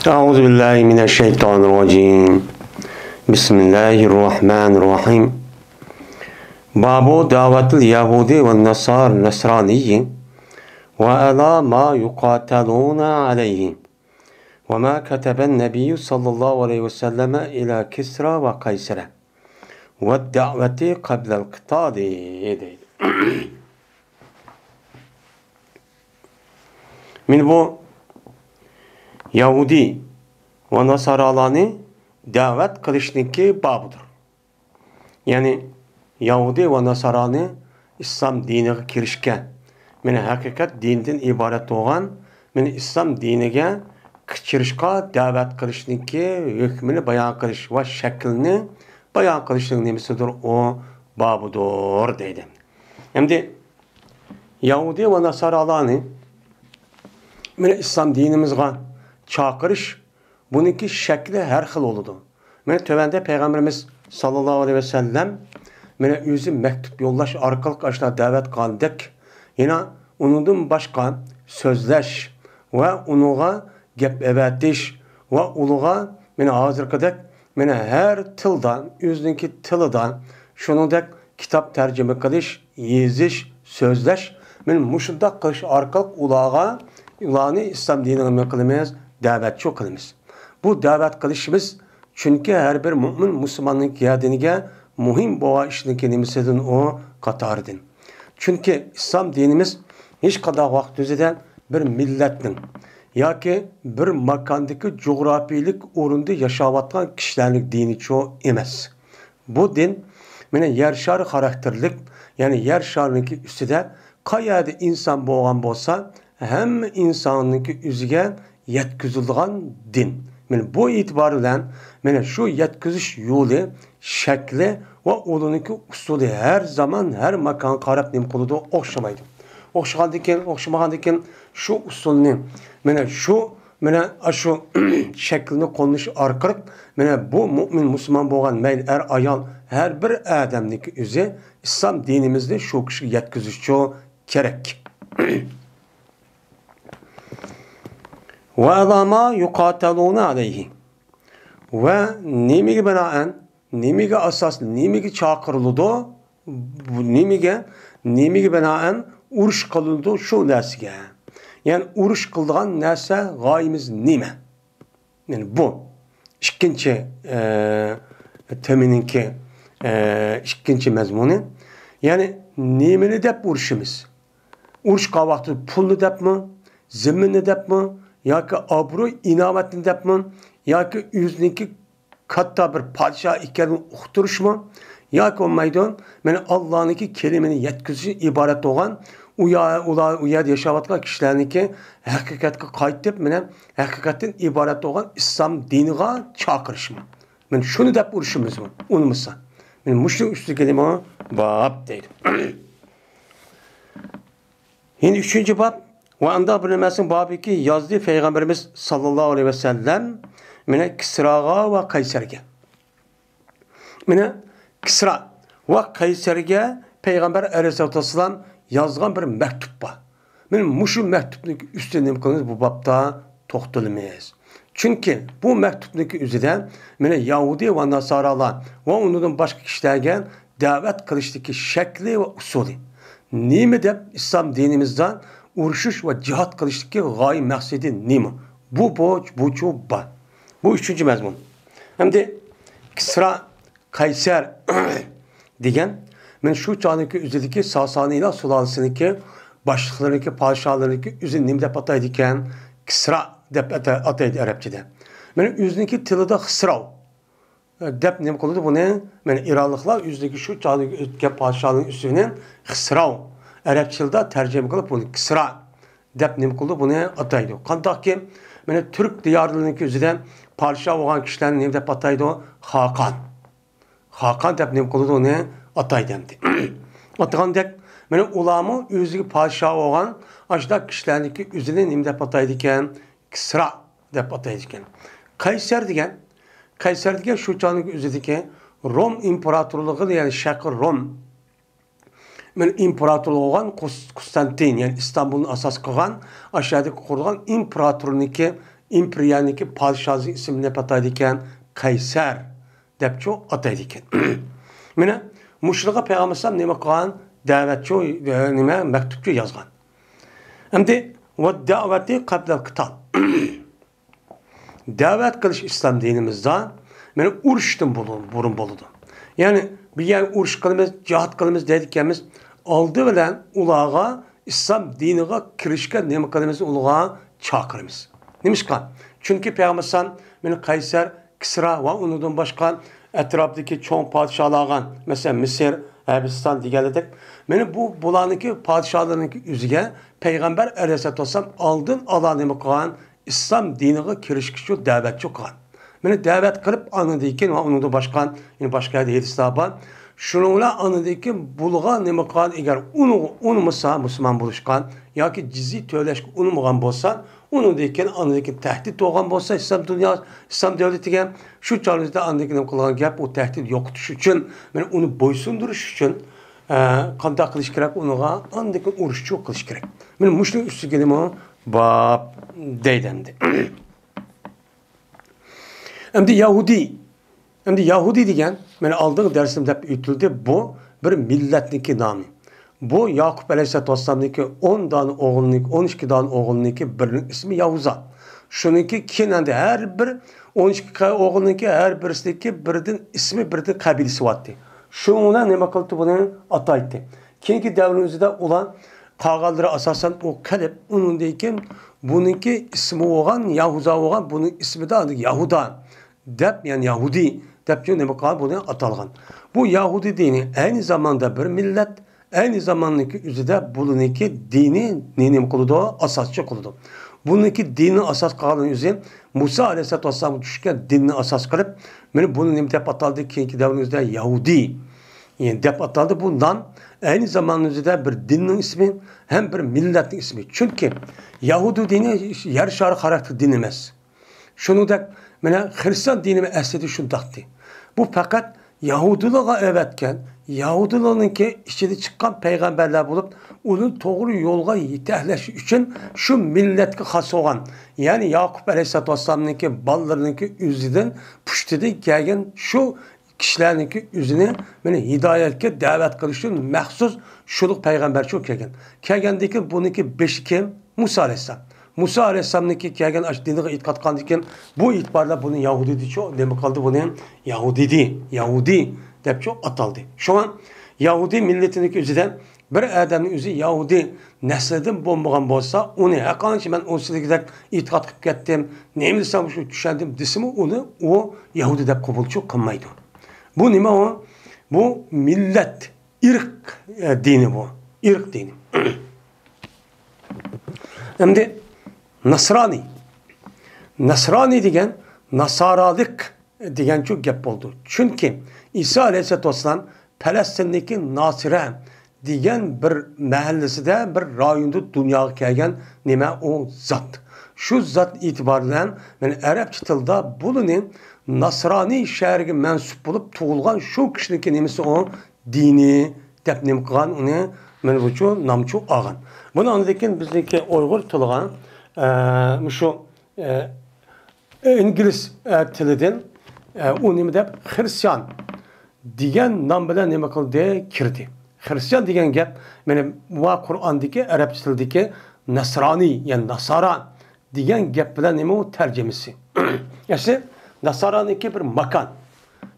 أعوذ بالله من الشيطان الرجيم. بسم الله الرحمن الرحيم. باب دعوة اليهود والنصارى النصراني وعلى ما يقاتلون عليه وما كتب النبي صلى الله عليه وسلم إلى كسرى وقيصر والدعوة قبل القتال. من bu Yahudi ve Nasaralarni davet qilishninki babidir. Ya'ni Yahudi ve Nasarani İslam diniga kirishga, mana haqiqat dindan iborat bo'lgan, mana İslam diniga kirishga davet qilishniki hukmini bayon qilish va shaklini bayon qilishning nimasidir o babidir deydi. Endi Yahudi ve Nasaralarni mana İslam dinimizga chaqirish bununki şekli her xil oldu. Mana tövəndə Peyğəmbərimiz sallallahu aleyhi ve sellem mana özü məktub yollaş arqılıq aşağı dəvət qandıq. Yine onundan başqa sözləş və onuğa gəp əvətiş və uluğa mana hazırqıdək mana hər tilda özününki tilidan şunundək kitab tərcümə qilish, yeziş, sözləş mana muşundaq qilish arqılıq ulağa ularni İslam dinine qilamiz, davatchi qilamiz. Bu davat qilishimiz çünki her bir mümin Müslümanın diniga muhim bo'lgan ishniki nimasidan o qatoridan. Çünki İslam dinimiz hech qanday vaqt o'zida bir millatning yoki bir makondagi coğrafiylik o'rinda yashayotgan kishilarning dini cho emas. Bu din mana yer shari xarakterlik, ya'ni yer shariniki ustida qayerda inson bo'lgan bo'lsa, hamma insonniki o'ziga yetkazilgan din. Mana bu itibar bilan mana shu yetkazish yo'li, shakli va uniki usuli her zaman her makon qarab nima qiladi o'xshamaydi. O'xshagandan keyin, o'xshamagandan keyin shu usulni mana shu mana shu shaklni qo'llash orqali mana bu mo'min musulmon bo'lgan mayli er ayol har bir odamniki o'zi islom dinimizni shu kishiga yetkazishi kerak. Ve alama yuqataluna aleyhi. Ve nimige binaen, nimige asas, nimige çağırıldı, nimige binaen uruş kılındı şu narsege. Yani uruş kıldıgan narsa g'oyamiz nima? Yani bu ikkinchi temininki ikkinchi mazmuni. Yani nimani deb urushimiz? Urush vaqtida pulni debmi, ziminni debmi, yoki obro' inobatni debmi, yoki o'ziniki katta bir podshoh ekanini uqtirishmi, yoki bo'lmaydi mana Allohniki kelimini yetkazish iborat bo'lgan u yerda yashayotgan kishilarniki haqiqatga qaytib mana haqiqatdan iborat bo'lgan islom diniga chaqirishmi? Mana shuni deb urishimizmi? Unimisa. Mana mushuni ustiga nima bob deydi. Endi 3-bob ve anda bir nimasning bobiki yazdı Peygamberimiz sallallahu aleyhi ve sellem mine Kisraga ve Kayseri'ye. Mine Kisra ve Kayseri'ye Peygamber aleyhissalatü vesselam yazgan bir mektup var. Mine muşu mektupnun üstüne qilamiz bu babda to'xtalamiz. Çünkü bu mektupnun üzerinde mine Yahudi ve Nasaralar ve ondan başka kişilerge davet qilishdagi shakli ve usuli. Nima deb İslam dinimizdan urushish va jihad qilishdagi g'oya maqsadi nima? Bu bu ba. Bu 3 mazmun. Hamda Kisra Kayser degan men shu chog'niki o'zidagi Sasaniylar sulolasiniki boshliqlariniki podsholarniki o'zini nima deb ataydi ekan? Kisra deb ataydi arabchada. Mana o'ziniki tilida Xisrov deb nima qiladi buni? Mana İranlıqlar o'zidagi shu chog'niki o'tgan podsholarning ismini Xisrov Arapçılda tercüme qilib bunu Kisra deb nima qildi buni ataydi. Qandaqki mana Türk diyarlarınınki o'zidan podshoh bo'lgan kishilarni nima deb ataydi? Hakan. Hakan deb nima qildi uni ataydi endi. Atagandek mana ularmi o'ziga podshoh bo'lgan ashda kishilarniki o'zini nima deb ataydi ekan? Kisra deb ataydi ekan. Qaysar degan, Qaysar degan shu chog'niki o'zidagi Rom imperatorligi, ya'ni Sharqi Rom men imperator olgan Konstantin, yani İstanbul'un asas qilgan, aşağıdaki qurulgan imperatorniki imperiyaniki padişahı ismini ataydı ekan Qaysar deb ataydı ekan. Mana muşluğa Peygamber sallam nima qilgan? Davatchi nima maktubchi yozgan. Endi va davati qabla qital. Davat qilish İslam dinimizde mana urushdan burun bo'ladi. Ya'ni bir yer urush qilamiz, jihad qilamiz deydiganmiz, oldi bilan ularga İslam diniga kirishga nima qilamiz, ularga chaqiramiz. Nimishqa? Chunki Peygamber sallam meni Qaysar, Kisra va undan boshqa atrofdagi cho'ng podsholarga, masalan Misr, Arabiston deganidek, meni bu bularniki podsholarniki yuziga Payg'ambar alayhissalatu vassalam oldin ala nima qilgan? İslam diniga kirishga shu da'vatchi qilgan. Meni da'vat qilib anından keyin va undan boshqa, ya'ni boshqa hadislar bor. Şunun bilan anından keyin bulğa nima qilgan? Agar uni unmasa musulmon bo'lishgan yoki jizya to'lashga unmagan bo'lsa, undan keyin anından keyin tahdid bo'lgan bo'lsa İslam dunyo, İslam davlatiga shu chog'da anından keyin qilgan gap u tahdid yo'qotish uchun, mana uni bo'ysundirish uchun qanday qilish kerak? Uniga andan keyin urushchi qilish kerak. Mana mushning ustiga nima bab deydi endi. Endi Yahudi, endi Yahudi degan mana oldingi darsimda deb o'tildi, bu bir millatniki nomi. Bu Yaqub alayhissalatu vassalamniki 10 dona o'g'ilniki, 12 dona o'g'ilniki birining ismi Yahuza. Shuniki keyin endi har bir 12 o'g'ilniki har birisiniki biridan ismi, biridan qabilasi vardi. Shundan nima qildi buni ataydi. Keyingi davrimizda ular qog'ozlari asosan u qilib, undan keyin buniki ismi bo'lgan Yahuza bo'lgan, buning ismi da Yahuda deb, ya'ni Yahudi deb nima qilgan buni atalgan. Bu Yahudi dini aynı zamanda bir millat, aynı zamandaki üzüde bununki dini nima qiladi? Asoschi qiladi. Bununki dini asas qilgan o'zi Musa alayhissalatu vassalam tushgan dinni asos qilib, mana buni nima deb ataldi? Keyingi davrimizda Yahudi yani deb ataldi. Bundan aynı zamanda o'zida bir dinning ismi ham bir millatning ismi. Chunki Yahudi dini yer shari xarakter din emas. Shuningdek mana Xristian dini aslida shundaqdi. Bu faqat Yahudilarga avatgan, Yahudilarningki ichida chiqqan payg'ambarlar bo'lib, uni to'g'ri yo'lga yetaklash uchun shu millatga xos bo'lgan, ya'ni Yaqub alayhissalatu vassalamningki bolalariningki o'zidan pushtidan kelgan shu kishilarningki o'zini mana hidoyatga da'vat qilish uchun maxsus shuluq payg'ambar shu kelgan. Kelgandan keyin buniki beshi kim? Musa alayhissalom. Musa alayhissalomniki kelgan ash diniga e'tiqod qilgandan keyin bu e'tiborla buni Yahudi deb nima qildi? Buni Yahudi, Yahudi deb ataldi. Shu an Yahudi millatiniki o'zidan bir odamning o'zi Yahudi naslidan bo'lmagan bo'lsa, uni qancha men 18dek e'tiqod qilib ketdim, nima desam shu tushundim desimi, uni u Yahudi deb qabul qilmaydi. Bu nima u? Bu millat, irq dini bu. Irq dini. Endi Nasrani. Nasrani degan nasaralik degan shu gap bo'ldi. Chunki İsa alayhissalatu vassalam Falastinning Nasira degan bir mahallasida, bir rayonda dunyoga kelgan nima o zot. Shu zot e'tiboridan mana arabcha tilda buni Nasrani shahriga mansub bo'lib tug'ilgan shu kishiniki nimasi o dini deb nima qilgan, uni mana bu nomchu olgan. Buni andan keyin bizniki Uyg'ur tiliga shu ingliz tilidan u nima deb Xristian degan nom bilan nima qildi? Kirdi. Xristian degan gap mana va Qur'ondagi arab tilidagi Nasrani, ya'ni Nasara degan gap bilan nima u tarjimasi. Ya'ni Nasaraniki bir makon,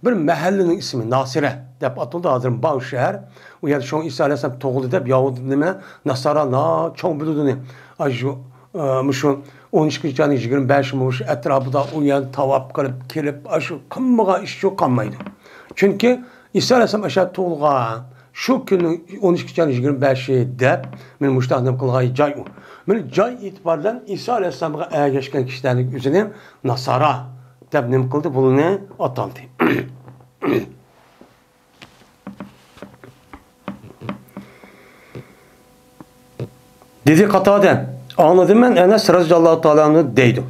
bir mahallaning ismi Nasira deb ataldi. Hozir bu shahar u yerda cho'ng İsa alayhissalom tug'ildi deb Yahudi nima Nasara na cho'ng biludini shu shu 12 jani 25 mush atrofida u yer tavob qilib kelib shu qilmagan ish yo'q qolmaydi. Chunki İsa alayhissalom o'sha tug'ilgan shu kunning 12 jani 25 deb men mushtahnim qilgan joy u. Men joy e'tiboridan İsa alayhissalomga ergashgan kishilarning o'zini Nasara deb nima qildi? Buni ataldi. Dedi Katade, anladım ben Enes radıyallahu teala'nı deydi.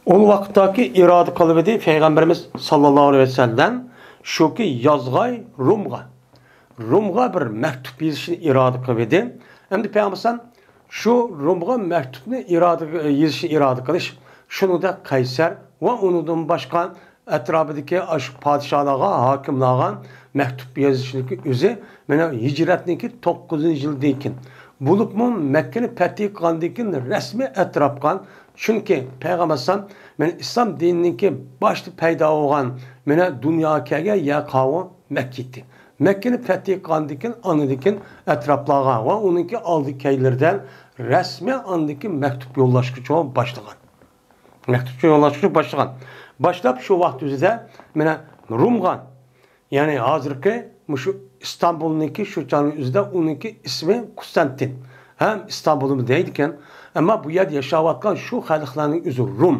O vakitteki irade kalıbı Peygamberimiz sallallahu aleyhi ve sellem şu ki yazgay Rumga. Rumga bir mektup yazışını irade kılıbıydı. Hem de Peygamber şu Rumga mektupunu irade, yazışını irade kılış. Shuningda Qaysar va undan boshqa atrofidagi podshahlarga, hokimlarga maktub yozishniki o'zi mana hijratniki 9-yildan keyin. Bo'libmi Makkani fath qilgandan keyin rasmiy atrofga, chunki payg'ambar alayhisalom mana islom dininiki boshda paydo bo'lgan mana dunyoga kelgan yaqovi Makka. Makkani fath qilgandan keyin andan keyin atroflarga va uningki oldi kaylaridan rasmiy andaki maktub yo'llashga boshlagan. Maktub yo'llashga boshlagan. Boshlab shu vaqt o'zida mana Rumga, ya'ni hozirgi shu İstanbul'niki shu chog'ning o'zida uningki ismi Konstantin. Ham İstanbul'u deydi ekan, ammo bu yerda yashayotgan shu xalqlarning o'zi Rum.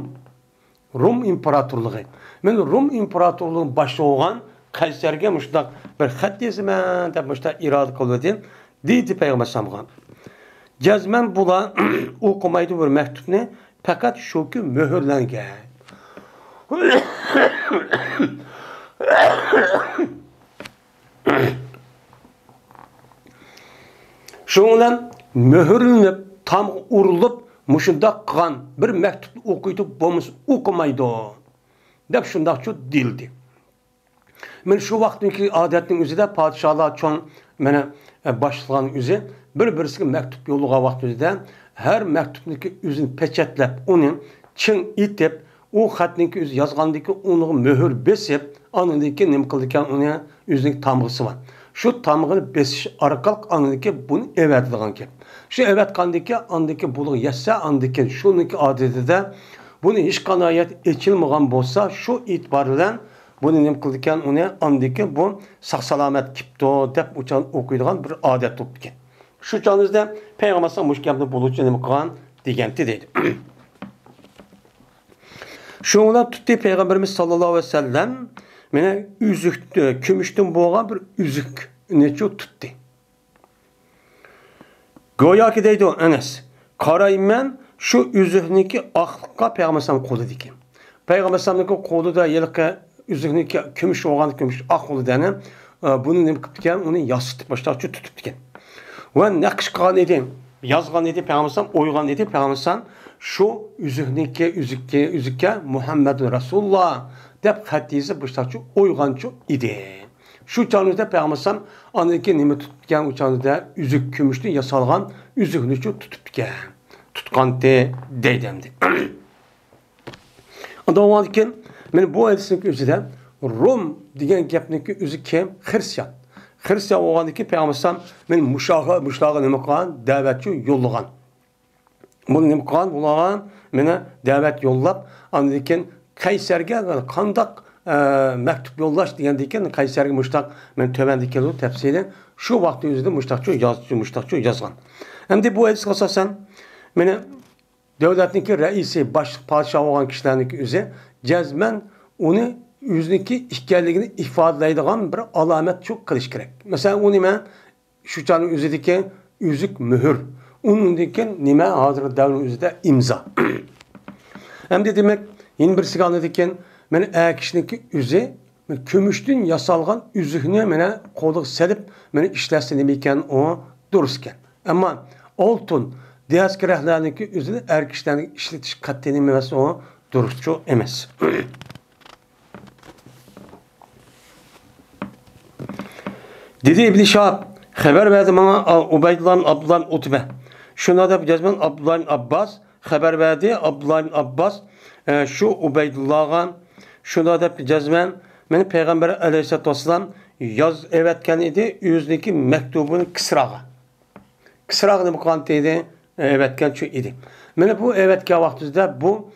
Rum imperatorligi. Men Rum imperatorligining boshlig'i bo'lgan Qaysarga mushtaq bir xat yozaman deb mushtaq iroda qildi deydi payg'ambar alayhisalomga. Jazman bular o'qimaydi bir maktubni, faqat shuki muhrlangan. Shundan muhrlanib, tam urilib, mushundaq qilgan bir maktubni o'qiydi, bo'lmasa o'qimaydi deb shundaqchu deyildi. Men shu vaqtdagi odatning o'zida podsholar cho'ng mana boshliqlarning o'zi bir-birisiga maktub yo'llagan vaqt o'zida har maktubniki o'zini pechatlab, uni ching etib, u xatniki o'zi yozgandiki uni muhr besib, anındaki nima qildi ekan, uni o'zining tamg'isi bor. Shu tamg'ini besish orqali anındaki buni evatdigan gap. Shu evatgandiki andiki buni yasa andiki shuniki odatida buni hech qanday echilmagan bo'lsa, shu e'tibor bilan buni nima qildi ekan, uni andiki bu sog' salomat kipti deb uchun o'qiydigan bir odat bo'lib ketgan. Shu chog'imizda payg'ambar alayhisalom mush gapni bo'luvchi nima qilgan deganti deydi. Shundan tutdi payg'ambarimiz sallallohu alayhi vasallam mana uzuk, kumushdan bo'lgan bir uzuk necha tutdi. Go'yoki deydi Anas, qarayman shu uzukniki oqliqqa payg'ambar alayhisalom qo'lidagi. Payg'ambar alayhisalomniki qo'lida yilqi uzukniki kumush bo'lgan kumush oq qo'lidani buni nima qilib ekan, uni yositib boshlabchi tutib ekan. Va naqsh qilgan edi, yozgan edi payg'ambar alayhisalom, o'ygan edi payg'ambar alayhisalom shu uzukniki uzukka Muhammad Rasululloh deb xat yozib boshlabchi o'yganchu edi. Shu chog'da payg'ambar alayhisalom aniki nima tutgan, u chog'da uzuk kumushdan yasalgan uzukni tutib ekan. Tutganti deydi endi. Undan keyin men bu hadisning o'zida Rum degan gapniki o'zi kim? Xristian. Xristian bo'lganiki payg'ambar alayhisalom men mushoga nima qilgan? Da'vatchi yo'llagan. Buni nima qilgan? Bularga meni da'vat yo'llab, andan keyin Qaysarga qandaq maktub yo'llash degandan keyin Qaysarga mushtaq men tövanda keldi tafsili shu vaqtning o'zida mushtaqchi yozdi, mushtaqchi yozgan. Endi bu hadisga asosan meni davlatniki raisi, boshliq, podshoh bo'lgan kishilarniki o'zi jazman uni o'ziniki ekanligini ifodalaydigan bir alomat cho'q qilish kerak. Masalan, u nima? Shu chog'ning o'zidagi uzuk muhr. Undan keyin nima hozirgi davrning o'zida imzo. Endi demak, yana birisiga ekan, mana kishiniki o'zi kumushdan yasalgan uzukni mana qo'liga solib, mana ishlasa nima ekan, u durust ekan. Ammo oltin diasporalarniki o'zini er kishilarning ishlatish qat'iy nima emas, u durustchu emas. Dedi İbn Şahab, xəbər verdi bana Ubeydullah Abdullah Utbe. Şuna da cəzmən Abdullah Abbas xəbər verdi. Abdullah Abbas şu Ubeydullah'a şuna da cəzmən meni Peygamber Aleyhisselatü Vesselam yaz evetken idi yüzdeki mektubunu Kısrağa. Kısrağa ne bu kantiydi? Evetken şu idi. Meni bu evetken vaxtında bu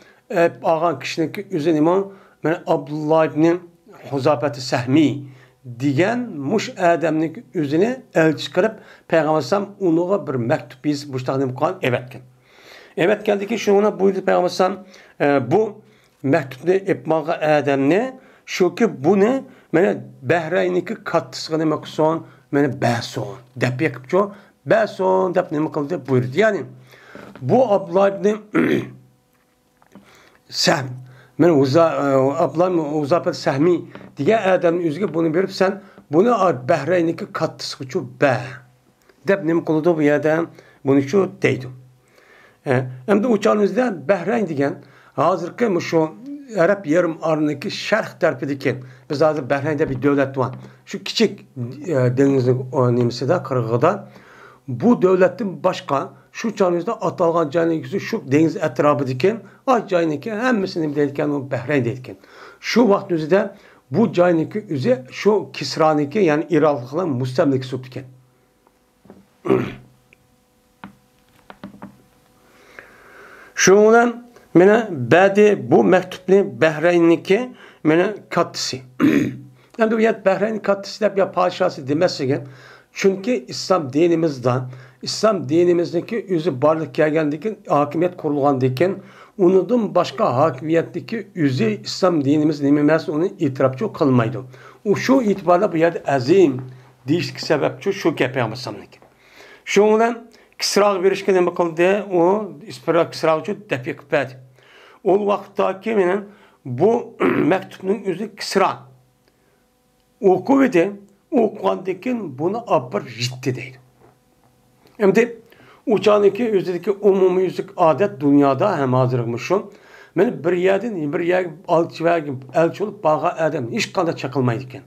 ağan kişinin üzerine meni Abdullah ibn Huzafet Səhmi degan mush odamning o'zini elchi qilib payg'ambar alayhisalom uniga bir maktub yozib mushtaqni qilgan evatgan. Evatgandiki shuni buyurdi payg'ambar alayhisalom bu maktubni epmaga odamni shuki buni mana Bahrayniki kattisiga nima qilsin, mana bason deb yiqibchu, bason deb nima qildi buyurdi. Ya'ni bu Abdullah ibn Sahm men Abdullah Uzafet Sahmi degan odamning o'ziga buni berib, sen buni Bahrayniki kattisi uchun ba deb nima qildi bu yerda buni shu deydi. Endi u chog'imizda Bahrayn degan Hazırki şu Arap yarım arındaki şərq tərəfidəki biz hazır Bəhreyndə bir dövlət var. Şu kiçik denizin nemisi də qırğıda bu dövlətin başqa şu çağımızda atalğan cayının şu deniz ətrafıdakı ay cayınınki hamısını deyilkən o Bəhreyn deyilkən. Şu vaxt özüdə bu cayınınki üzü şu Kisranınki yani İraqlıqların müstəmləkisi olubdikən. Şundan mənə bədi bu məktubni Bəhreynniki mənə kattisi. Hem de bu Bəhreyn kattisi deb ya padişahı deməsin. Çünki İslam dinimizdən, İslam dinimizdeki üzü barlıq gelgendeki hakimiyet kurulğandikin, unudum başqa hakimiyyetdeki üzü İslam dinimiz nimemez onu itirafçı kılmaydı. O şu itibarla bu yerde azim deyişlik sebepçi şu ki Peygamber. Şundan Kisrağa verişke nima qildi? O Kisrağa üçün dəfiq qildi. O vaxtdakı mənim bu məktubun özü Kisra oxu idi. Oxuğandan bunu abır ciddi deydi. Şimdi uçağındaki özündeki umumi yüzük adet dünyada hem hazırmışım. Men bir yerden bir yerge elçi olup bağa adam hiç qanday çakılmaydı ekan.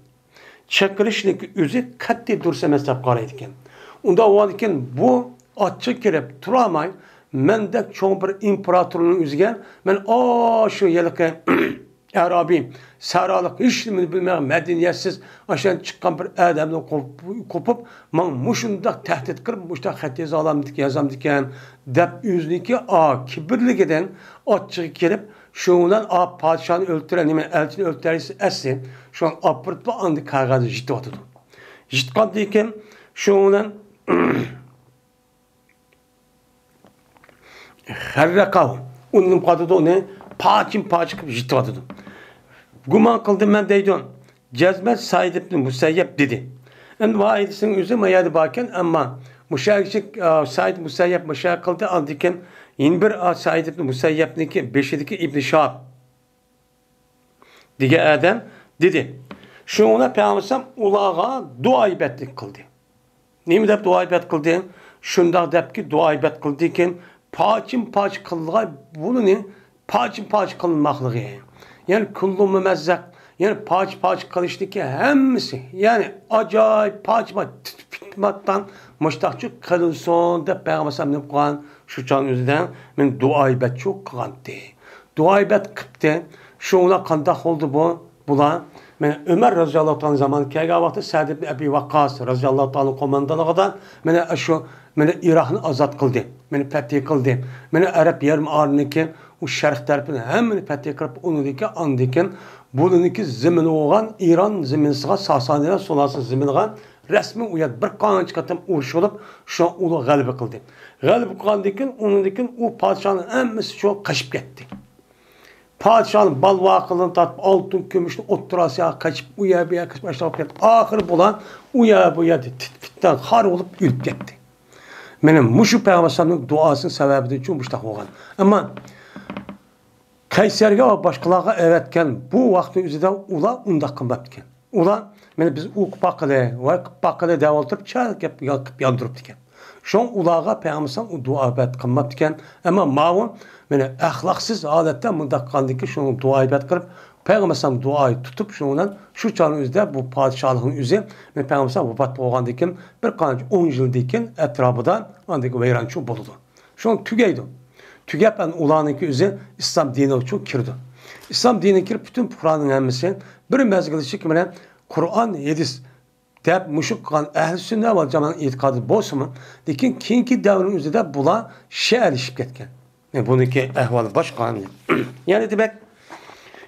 Çakılışdaki özü qat'iy dursa emas deb qaraydi ekan. Unda o ekan bu atçı kirib turamay mendek çoğ bir imparatorluğun özüge men şu yılki Arabi, saralıq, hiç nimani bilməyən, mədəniyyətsiz aşağı çıxan bir adamdan qopup, mən muşundaq təhdid qılıb, muşdaq xətt yazam dikən, dəb özünüki a kibirligidən atçığı kelib, şundan a padişahını öldürən, nimə elçini öldürərsə əsli, şu an apırtlı andı kağızı ciddi atıdı. Ciddi deyikən, şundan xərrəqav, onun qadıdı onu parçın parça qılıb ciddi atıdı. Güman kıldım ben deydim. Cezmet Said ibn Musayyeb dedi. Hem vaidisinin üzü mayadi baken ama müşahikçik Said Musayyeb müşahik kıldı andiken yeni bir Said ibn Musayyeb'niki beşideki İbn Şahab diye adam dedi. Şuna Peygamber ulağa dua ibadetlik kıldı. Neyimi de dua ibadet kıldı? Şunda dep ki dua ibadet kıldı ki parçın parça kıldığı bunu ne? Parçın parça kılınmaklığı. Yani kullu mümezzak, yani parça parça kılıştaki hemmisi, yani acayip parça parça müştakçı kılınsın de Peygamber ne kılan şu çağın yüzünden men dua ibad çok kılantı. Dua ibad kıptı. Şuna kandak oldu bu bula. Men Ömer radıyallahu anh zamanı kelgan vaqtda Sa'd ibn Abi Waqqas radıyallahu anh qo'mondonligidan mana shu mana Iroqni azat qildi. Mana fath qildi. Mana Arab yarım orniki o şərq tərəfini həmini fəth qilib onunki andikin bununki zimini olğan İran ziminsiga Sasanilər solası ziminiga rəsmi uyat bir qancha qatim urush olib shu ulu g'alaba qildi. G'alaba qilgandikin unundikin u padişahning hammasi shu qaçıb ketdi. Padişahın balvaqılını tartıb altın gümüşünü O'ttura Osiyoga qaçıb u yer bu yer qaçıb başlab ketdi. Axırı bulan u yer bu yer fitna xar olub ölüb ketdi. Mənim muşu Peyğəmbər duasının səbəbidir üçün muştaq olğan. Amma Kayseriga va boshqalarga öğretken bu vaqtning o'zida ular undaq qilmabdi. Ular mana biz o'qib baqili va qilib baqili deb o'tirib chalkab yoqib yondiribdi ekan. Şon ularga Peyğəmbər u dua ibad qilmabdi ekan. Amma mavun mana axloqsiz holatda mundaq qildiki, shuni dua ibad qilib Peyğəmbər duayı tutub şundan şu çağın o'zida bu padişahlıqning o'zi mana Peyğəmbər vafot bo'lgandan keyin bir qancha 10 yildan keyin atrofida andagi vayronchi bo'ldi. Shun tugaydi. Tügep ularnınki özü İslam dini çok kirdi. İslam dini kirip bütün Kur'an'ın hemmisi bir mezgilişi ki Kur'an hadis deb muşuk qilgan ehli sünnet va jamoaning e'tiqodi bo'lsinmi, lekin keyingi davrning o'zida bular şialishib ketgan. Yani buniki ahvoli boshqa. Yani demak,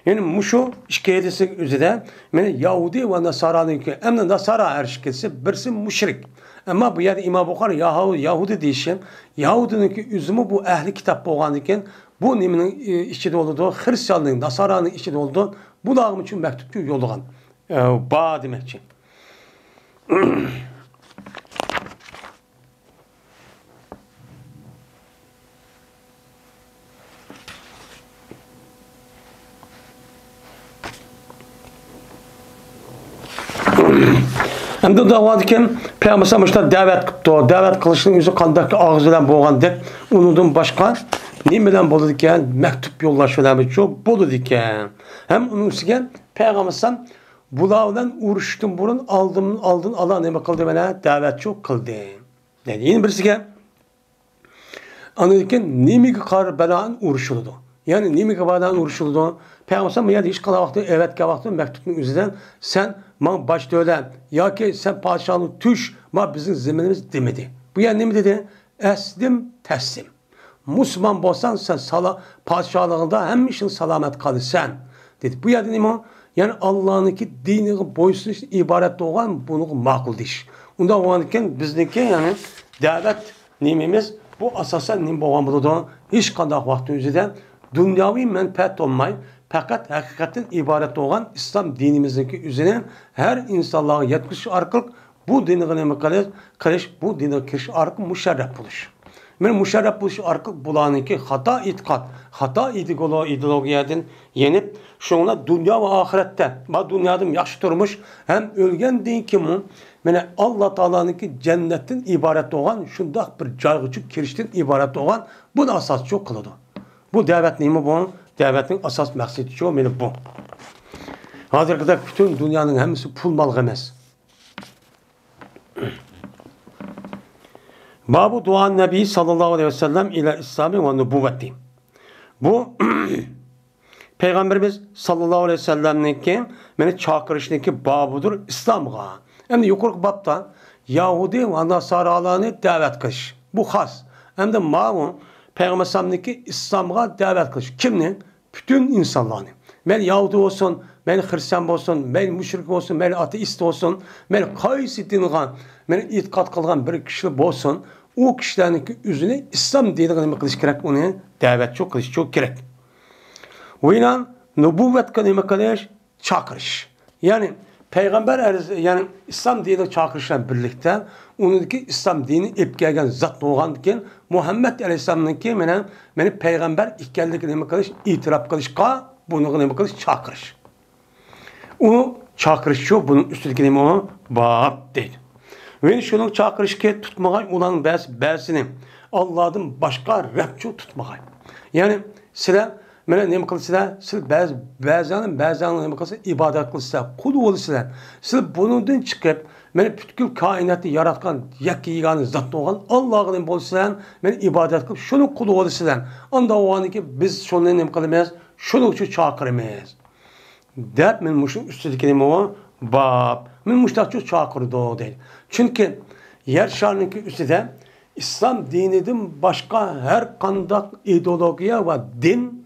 yani mushu ikki hadisning o'zida mana Yahudi va Nasoraniki, endi Nasara har ikkisi birisi mushrik. Ama bu yerda İmam Buxori Yahudi deyishim, Yahudiniki o'zimi bu ahli kitob bo'lgan ekan, bu nimaning ichida bo'ladi? Xristianning, Nasoraning ichida bo'ldi. Bular uchun maktubga yo'llagan. Ba demakchi. Hem de davadıken Peygamber işte davet kıptı. Davet kılışının yüzü kandaki ağzı bilen boğan dep. Unudum başka. Nima bilan bo'ladi ekan? Maktub yo'llash bilan bo'ladi ekan. Ham uning ustiga payg'ambar bular bilan urushdan burun oldin ala nima qildi mana da'vatchi qildi. Dedi. Yana birisiga andan keyin nimaga qar balan urushildi? Ya'ni nimaga balan urushildi? Payg'ambar bu yerda hech qanday vaqtda evatgan vaqtda maktubning o'zidan sen man bosh to'la yoki sen podshohni tush, ma bizning ziminimiz demadi. Bu yer nima dedi? Aslim taslim. Musulmon bo'lsan sen podshohlig'ida hamisha salomat qolasan dedi. Bu yerda nima? Ya'ni Allohniki diniga bo'ysunish iborat bo'lgan buni ma'qul deyish. Unda bo'lgan ekan bizniki ya'ni da'vat nimamiz bu asosan nima bo'lgan bo'ladi? Hech qanday vaqt o'zida dunyoviy manfaat olmay, faqat haqiqatdan iborat bo'lgan islom dinimizniki o'zini har insonlarga yetkazish orqali bu dinga nima qilish, bu dinga kirish orqali musharraf bo'lish. Mana musharraf bo'lish orqali bularniki xato e'tiqod, xato ideologiyadan yenib, shunga dunyo va oxiratda, va dunyoda yaxshi turmush ham o'lgandan keyin mana Alloh taoloniki jannatdan iborat bo'lgan shundoq bir joyga chiqib kirishdan iborat bo'lgan buni asoschi qiladi. Bu da'vat nima bu? Da'vatning asos maqsadi shu, mana bu. Hozirgida butun dunyoning hammasi pul molga emas. Babu dua Nebi sallallahu aleyhi ve sellem ile İslami ve nübüvveti. Bu Peygamberimiz sallallahu aleyhi ve sellem'ninki meni çağırışınki babudur İslam'a. Hem de yukarı babda Yahudi ve Nasaralarını davet kılış. Bu has. Hem de mavu Peygamber sallam'ınki İslam'a davet kılış. Kimni? Bütün insanlarını. Men Yahudi olsun, men Hristiyan olsun, men müşrik olsun, men ateist olsun, men qaysi dinga, men e'tiqod qilgan bir kishi bo'lsin, u kishilarning o'zini islom diniga nima qilish kerak, uni da'vatchi qilish çok kerak. Uyla nübüvvetga nima qilish? Chaqirish. Ya'ni payg'ambar ya'ni islom diniga chaqirish bilan birlikda uniki islom dini ep kelgan zot bo'lgandan keyin Muhammad alayhissalomniki mana meni payg'ambar ekanligini nima qilish, e'tirof qilishga bunu nima qilish, chaqirish. U chaqirish shu, buning ustidagi nima u? Bab deydi. Ve şunun çağırışke tutmağay ulan ba'zini Allah'dan başka Rabçı tutmağay. Yani sizler mene nima qilsizlar? Siz ba'zani nima qilsa ibodat qilsa, qul bo'lsizlar. Siz bundan chiqib, meni butkul koinotni yaratgan yakka yagona zot bo'lgan Allohga nima bo'lsizlar, meni ibodat qilib shuni qul bo'lsizlar. Unda o'ganiki biz shuni nima qilamiz? Shuning uchun chaqiramiz. Deb men mushu ustidagi nima u? Bab. Men mushtaqchi chaqirdi deydi. Chunki yer shariniki ustida İslam dinidan boshqa har qanday ideologiya va din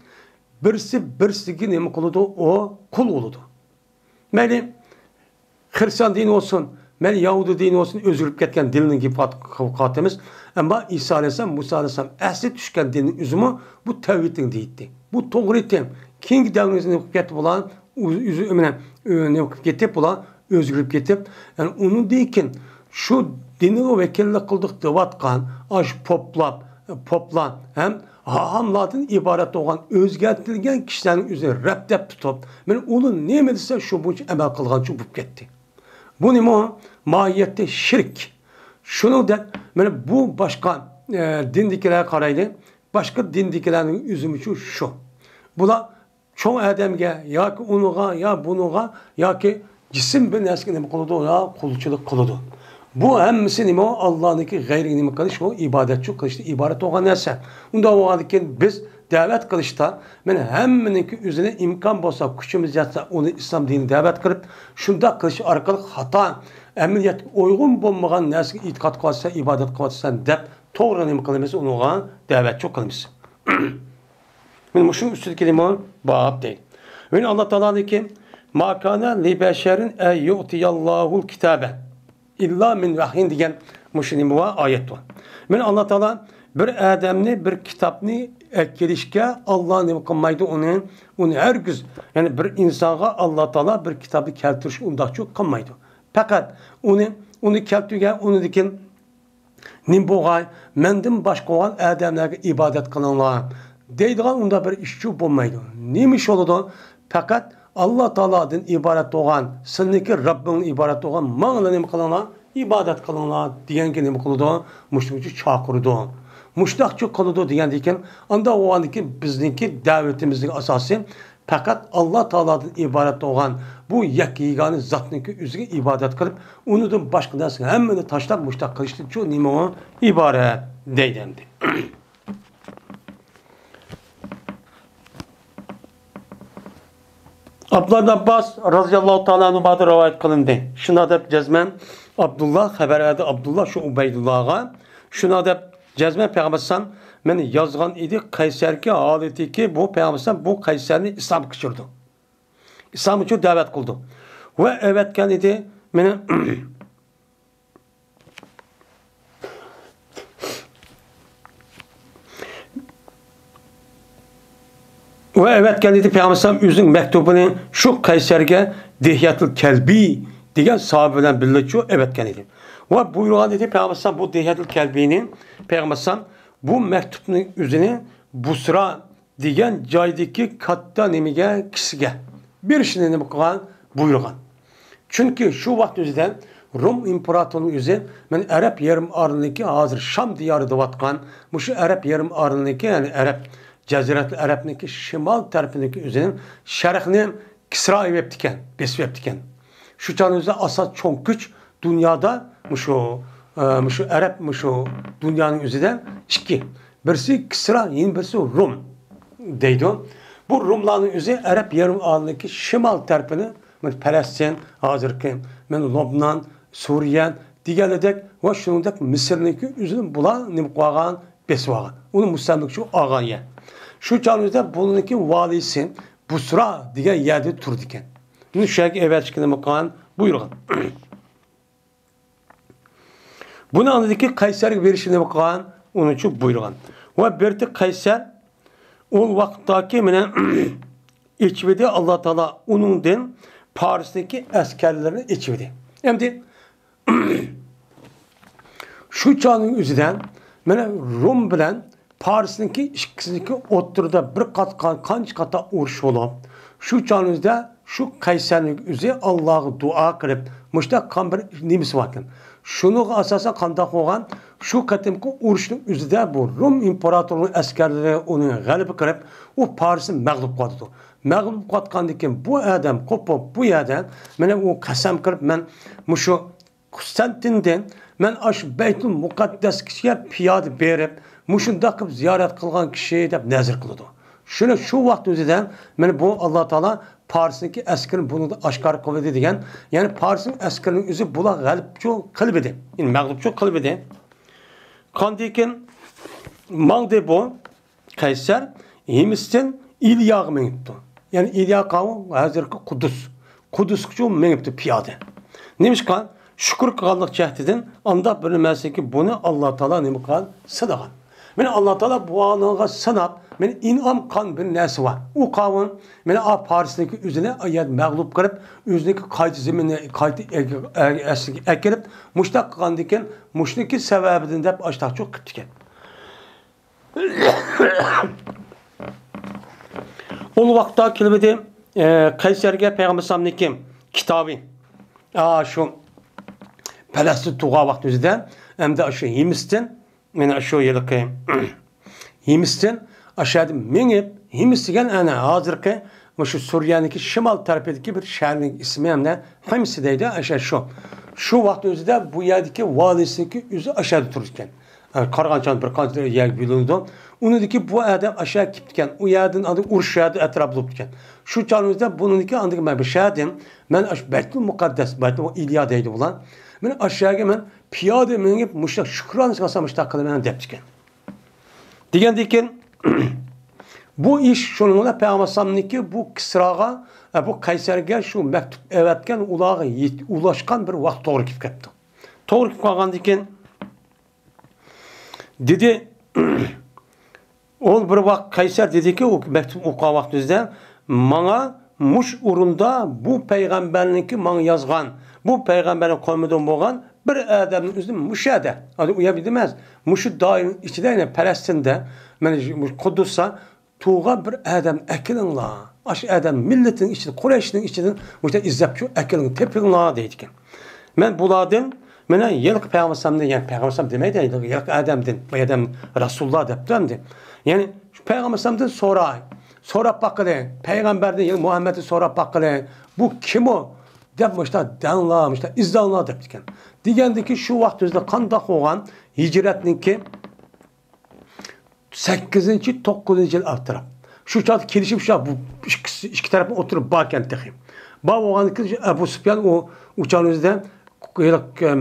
birisi birisiga nima qiladi? O qul bo'ladi. Mayli Xristian dini olsun, mayli Yahudi dini olsun, o'zgarib ketgan dinning qotimiz. Ammo Isa alayhissalom, Musa alayhissalom asli tushgan dinning o'zimi bu tavhidning deydi. Bu to'g'ri din. Keyingi davringizni qilib ketdi bular, o'zi bilan nima qilib ketib bular o'zgarib ketib, ya'ni undan keyin shu dinga vakillik qildik deyotgan ash poplar ham hahamlardan iborat bo'lgan o'zgartirilgan kishilarning o'zini rab deb tutib, men uni nima desa shu bo'yicha amal qilgancha bo'lib ketdi. Bu nima? Mohiyatda shirk. Shuningdek, mana bu boshqa dindagilarga qaraydi, boshqa dindagilarning o'zimi shu. Bular cho'ng odamga yoki uniga yo buniga yoki jism bir narsaga nima qiladi, yo qulchilik qiladi. Bu hammasi nima? Allohniki g'ayriga nima qilish, u ibodatchi qilishdan iborat bo'lgan narsa. Unda bo'lgandan keyin biz da'vat qilishda mana hammaniki o'zini imkon bo'lsa, kuchimiz yetsa, uni islom dinini da'vat qilib, shundoq qilish orqali xato, amaliyotga uyg'un bo'lmagan narsaga e'tiqod qilsa, ibodat qilsa deb to'g'ri nima qilamiz, uniga da'vatchi qilamiz. Men shunun ustidagi nima bab deydi. Men Alloh taoloniki ma kana li basharin ay yu'tiyallohul kitabe illa min vahyin degan mushu nima var oyat var. Men Alloh taolo bir odamni bir kitobni kelishga Alloh nima qilmaydi uni hargiz, ya'ni bir insonga Alloh taolo bir kitobni keltirish undaqchi qilmaydi. Faqat uni keltirgan unidikin nim bo'lgan mendan boshqa bo'lgan odamlarga ibodat qilinglar deydigan unda bir ishchi bo'lmaydi. Nima ish bo'ladi? Faqat Alloh taolodan iborat bo'lgan, sizniki Robbing iborat bo'lgan manga nima qilinglar? Ibodat qilinglar deganga nima qiladi? Mushuncha chaqirdi. Muştaqçı qılıdı degandan anda o andaki bizniki davetimizin asası fakat Allah Teala'dan ibaret olan bu yak yegani zatniki o'ziga ibodat qilib, unidan boshqa narsani hammani tashlab mushtaq qilishdan shu nima u iborat deydi endi. Abdullah Abbas radıyallahu ta'ala anhu'da rivayet qilindi. Shuna deb jazman Abdullah xabar berdi Abdullah shu Ubaydullohga. Shuna deb jazman Payg'ambar meni yozgan edi Qaysarga holatiki bu Payg'ambar bu Qaysarni islomga kirdi. İslam uchun da'vat qildi. Va avatgan edi meni va avatgan edi Payg'ambar o'zining maktubini shu Qaysarga Dihyatul Kalbi degan sahoba bilan birga shu avatgan edi. Va buyurgan edi Payg'ambar bu Dihyatul Kalbini Payg'ambar bu mektubning o'zini Busra degan joydagi katta nimaga kishiga berishni nima qilgan buyurgan. Chunki shu vaqt o'zida Rum imperatorining o'zi men Arab yarim orolniki hozir Sham diyori deyotgan shu Arab yarim orolniki, ya'ni Arab jazirat Arabniki shimol tarafidagi o'zining sharqni Kisra ekan, besib ekan. Shu chog'da asos cho'ng kuch dunyoda shu Arab shu dunyoning o'zida ikki. Birisi Kisra, yana birisi Rum deydi. Bu Rumlarning o'zi Arab yarim orolniki shimol tarafini Falastin, hozirgi Lubnan, Suriya deganidek va shuningdek Misrniki o'zini bular nima qilgan, besib olgan. Uni mustamlik shu olgan yer. Shu chog'da buniki valisi Busra degan yerda turdi ekan. Buni shu yerga avatishga nima qilgan, buyurgan. Buni andiki Qaysarga berishni nima qilgan, uni uchun buyurgan. Va berdi Qaysar ol vaqtdagi mana ichvidi Alloh taolo uningdan Parisdagi askarlarni ichvidi. Endi shu chog'ning o'zidan mana Rum bilan Parisniki ikkisiniki o'ttirida bir qat qancha qata urush bo'lib, shu chog'ning o'zida shu Qaysarning o'zi Allohga duo qilib, mushtaq qon bir nimasi bor ekan. Shunga asosan qandoq bo'lgan shu qatimqi urushning o'zida bu Rum imperatorining askarlari uni g'alaba qilib, u Parisni mag'lub qildi. Mag'lub qilgandan keyin bu odam qo'pib bu yerdan mana u qasam qilib, men mushu Konstantindan men ash Baytul Muqaddasga piyoda berib, mushundoq qilib ziyorat qilgan kishi deb nazr qildi. Shuni shu vaqt o'zidan mana bu Alloh taolo Parisniki askarini buni oshkor qildi degan, ya'ni Parisning askarining o'zi bular g'alibchu qilib edi. Ya'ni mag'lubchu qilib edi. Qandaykin mangdi bu Qaysar Hindiston İlyoga minibdi. Ya'ni İlyo qavmi hozirgi Qudus. Qudusga minibdi piyoda. Nemishqa shukr qilganlik jihatidan anda bir nimasiki buni Alloh taolo nima qilgan sinagan. Meni Alloh taolo bu anonga sinab, meni in'om qilgan bir narsa bor. U qavm meni a Parisniki o'zini ayat mag'lub qilib, o'ziniki qayta zaminni qayta asliga akirib, mushtaq qilgandan keyin mushniki sababidan deb ashtaqchi qilibdi ekan. Ol vaqtda kelibdi Qaysarga Payg'ambar solniki kitobi. Shu Falastin tug'a vaqt o'zida hamda shu Hindiston mana shu yilqi Hindiston aşağıda minib Hims degan ana hozirgi shu Suriyaniki shimol tarafidagi bir shaharning ismi hamda Hims deydi. Asha shu. Shu vaqt o'zida bu yerdagi valisiniki o'zi aşağıda turur ekan. Qarg'anchon bir qancha yer bilindi. Unidiki bu odam aşağı ketgan. U yerdan andi urush yerda atrof bo'lib ketgan. Shu chog'imizda buniki andiki men bir shahardim. Men ash Baytul Muqaddas, Baytul İlya deydi bular. Men aşağıga men piyoda minib mushtaq shukron qilsam mushtaq qilaman deb ekan. Degandan keyin bu ish shuningla Payg'ambar bu Kisroga, bu Qaysarga shu maktub avatgan ularga ulashgan bir vaqt to'g'ri kelib ketdi. To'g'ri kelib qolgandan keyin dedi ol bir vaqt Qaysar dediki, u maktub o'qigan vaqtingizda manga mush o'rinda bu payg'ambarniki manga yozgan, bu payg'ambarning qavmidan bo'lgan bir odamning o'zi mushada, u yer emas, mushu doim ichida, ya'ni Falastinda, mana Quddusda tug'an bir odam akilinglar, ash odam millatining ichida, Qurayshning ichidan mushu izlab shu akilingni tepinglar deydi ekan. Men bulardan Mana yilqi payg'ambarni, ya'ni payg'ambar demaydi, yilqi odamdan, bu odam rasululloh debdi endi. Ya'ni shu payg'ambardan so'ray, so'rab boqili, payg'ambardan, ya'ni Muhammaddan so'rab boqili, bu kim u deb mushta danla, mushta izdanla deb ekan. Degandiki shu vaqt o'zida qandoq bo'lgan hijratniki 8-9 yil atraf. Shu chog'da kelishib shu bu ikki taraf o'tirib borkan texim. Bor bo'lganiki Abu Sufyan u uchan o'zida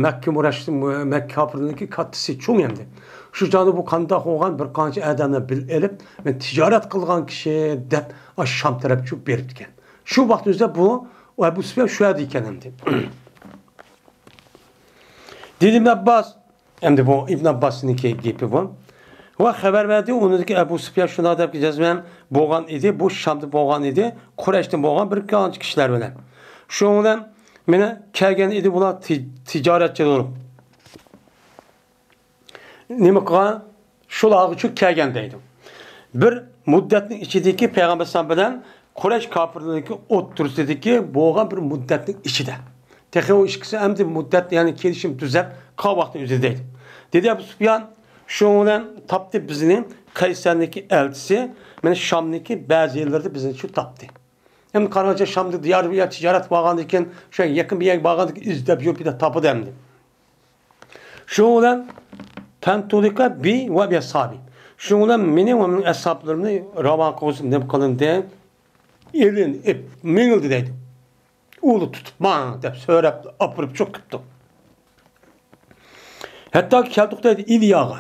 Makka murashisi, Makka kofirlarniki kattasi cho'ng endi. Shu chog'da bu qandoq bo'lgan bir qancha odamni bil elib, men tijorat qilgan kishi deb Sham tarafga tushib beribdi ekan. Shu vaqt o'zida bu Abu Sufyan shu yerda ekan endi. Dedi İbn Abbas, endi bu İbn Abbasniki gapi bu. Va xabar berdi, uniki Abu Sufyan shunday deb jazman bo'lgan edi, bu Shamda bo'lgan edi, Qurayshdan bo'lgan bir qancha kishilar bilan. Shu bilan meni kelgan edi bular tijoratchi bo'lib. Nima qilgan? Shularga uchun kelgan deydi. Bir muddatning ichidagi payg'ambar sallam bilan Quraysh kofirlarniki o'ttirsidiki bo'lgan bir muddatning ichida. Texi o ikkisi endi muddat, ya'ni kelishim tuzab, qol vaqtni o'zida deydi. Dedi Abu Sufyan shu bilan topdi bizni Qaysarniki elchisi, mana Shamniki ba'zi yerlarda bizni shu topdi. Endi qaracha Shamda diyar bir yer tijorat bo'lgandan keyin shu yaqin bir yerga borgandan keyin izlab yurib bir topdi endi. Shu bilan Tantulika bi va bi sabi. Shu bilan meni va mening ashablarimni ravon qilsin deb qilindi. Elin ip mingildi deydi. Ulu tutup man deb so'rab opirib chiqibdi. Hatto keldik deydi İlyaga.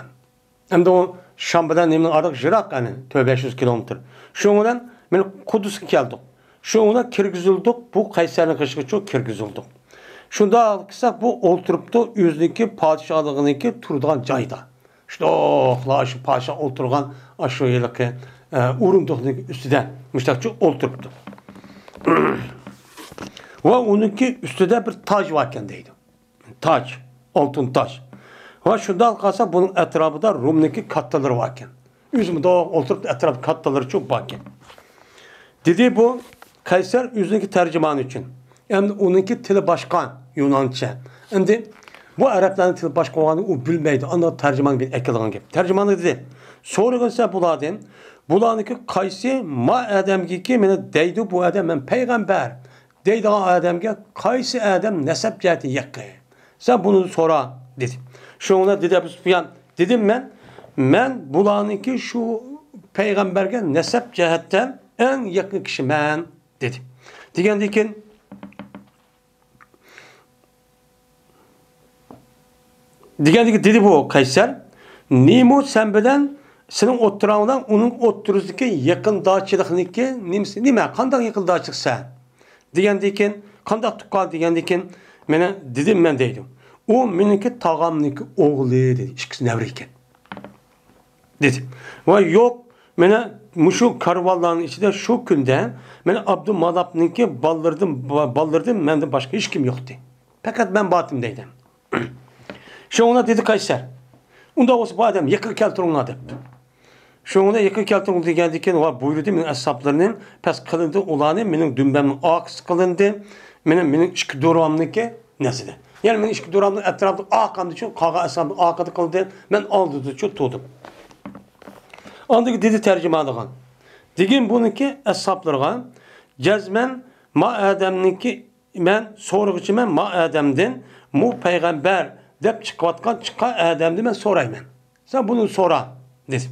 Endi u Sham bilan nimaning oraliq jiroq, ya'ni 400-500 kilometr. Shu bilan men Qudusga keldik. Shu bilan kirgizildik, bu Qaysarning qishig'i kirgizildik. Shunda qilsak bu o'ltiribdi o'ziniki podshohliginiki turadigan joyda. Shundoqla shu podshoh o'ltirgan shu yilqi o'rindiqning ustida mushtaqchi o'ltiribdi. Va uniki ustida bir toj bor ekan deydi. Toj, oltin toj. Va shundan qolsa buning atrofida Rumniki kattalari bor ekan. O'zimda o'ltiribdi, atrofida kattalari cho'p bor ekan. Dedi bu Qaysar o'ziniki tarjimoni uchun. Endi uniki tili boshqa, Yunoncha. Endi bu arablarning tili boshqa bo'lganini u bilmaydi. Anda tarjimon bir akilgan gap. Tarjimoni dedi. So'rag'insa bulardan, bularniki qaysi ma odamgiki meni deydi bu odam men payg'ambar deydigan odamga qaysi odam nasab jihati yaqin. Sen bunu so'ra dedi. Shunga dedi Abu Sufyan, dedim men bularniki shu payg'ambarga nasab jihatdan eng yaqin kishi men dedi. Degandan keyin degandiki dedi bu Qaysar, nima sen bilan sening o'ttirog'dan uning o'ttirishdagi yaqindochilikniki nimasi nima qanday yaqindochiliksan degandan keyin qanday tuqqan degandan keyin meni dedim men deydi. U meniki tog'amniki o'g'li dedi. Ikkisi navri ekan. Dedi. Va yo'q, meni mushu karvonlarning ichida shu kunda meni Abdumanafniki ballardim, mendan boshqa hech kim yo'q dedi. Faqat men botim deydi. Shunga dedi Qaysar. Unda bo'lsa bu odam yaqin keltiringlar debdi. Shunga yaqin keltiring degandan keyin va buyurdi mening ashablarimni past qilindi, ularni mening dumbamning oqisi qilindi. Mening ikki do'rvamniki nasida. Ya'ni mening ikki do'rvamning atrofida oqamdi uchun qolgan ashabni oqida qildi. Men oldida uchun turdim. Andagi dedi tarjimoniga. Degan buniki ashablarga jazman ma odamniki men so'rg'ichiman ma odamdan mu payg'ambar deb chiqayotgan chiqqan odamni men so'rayman. Sen bunu so'ra dedim.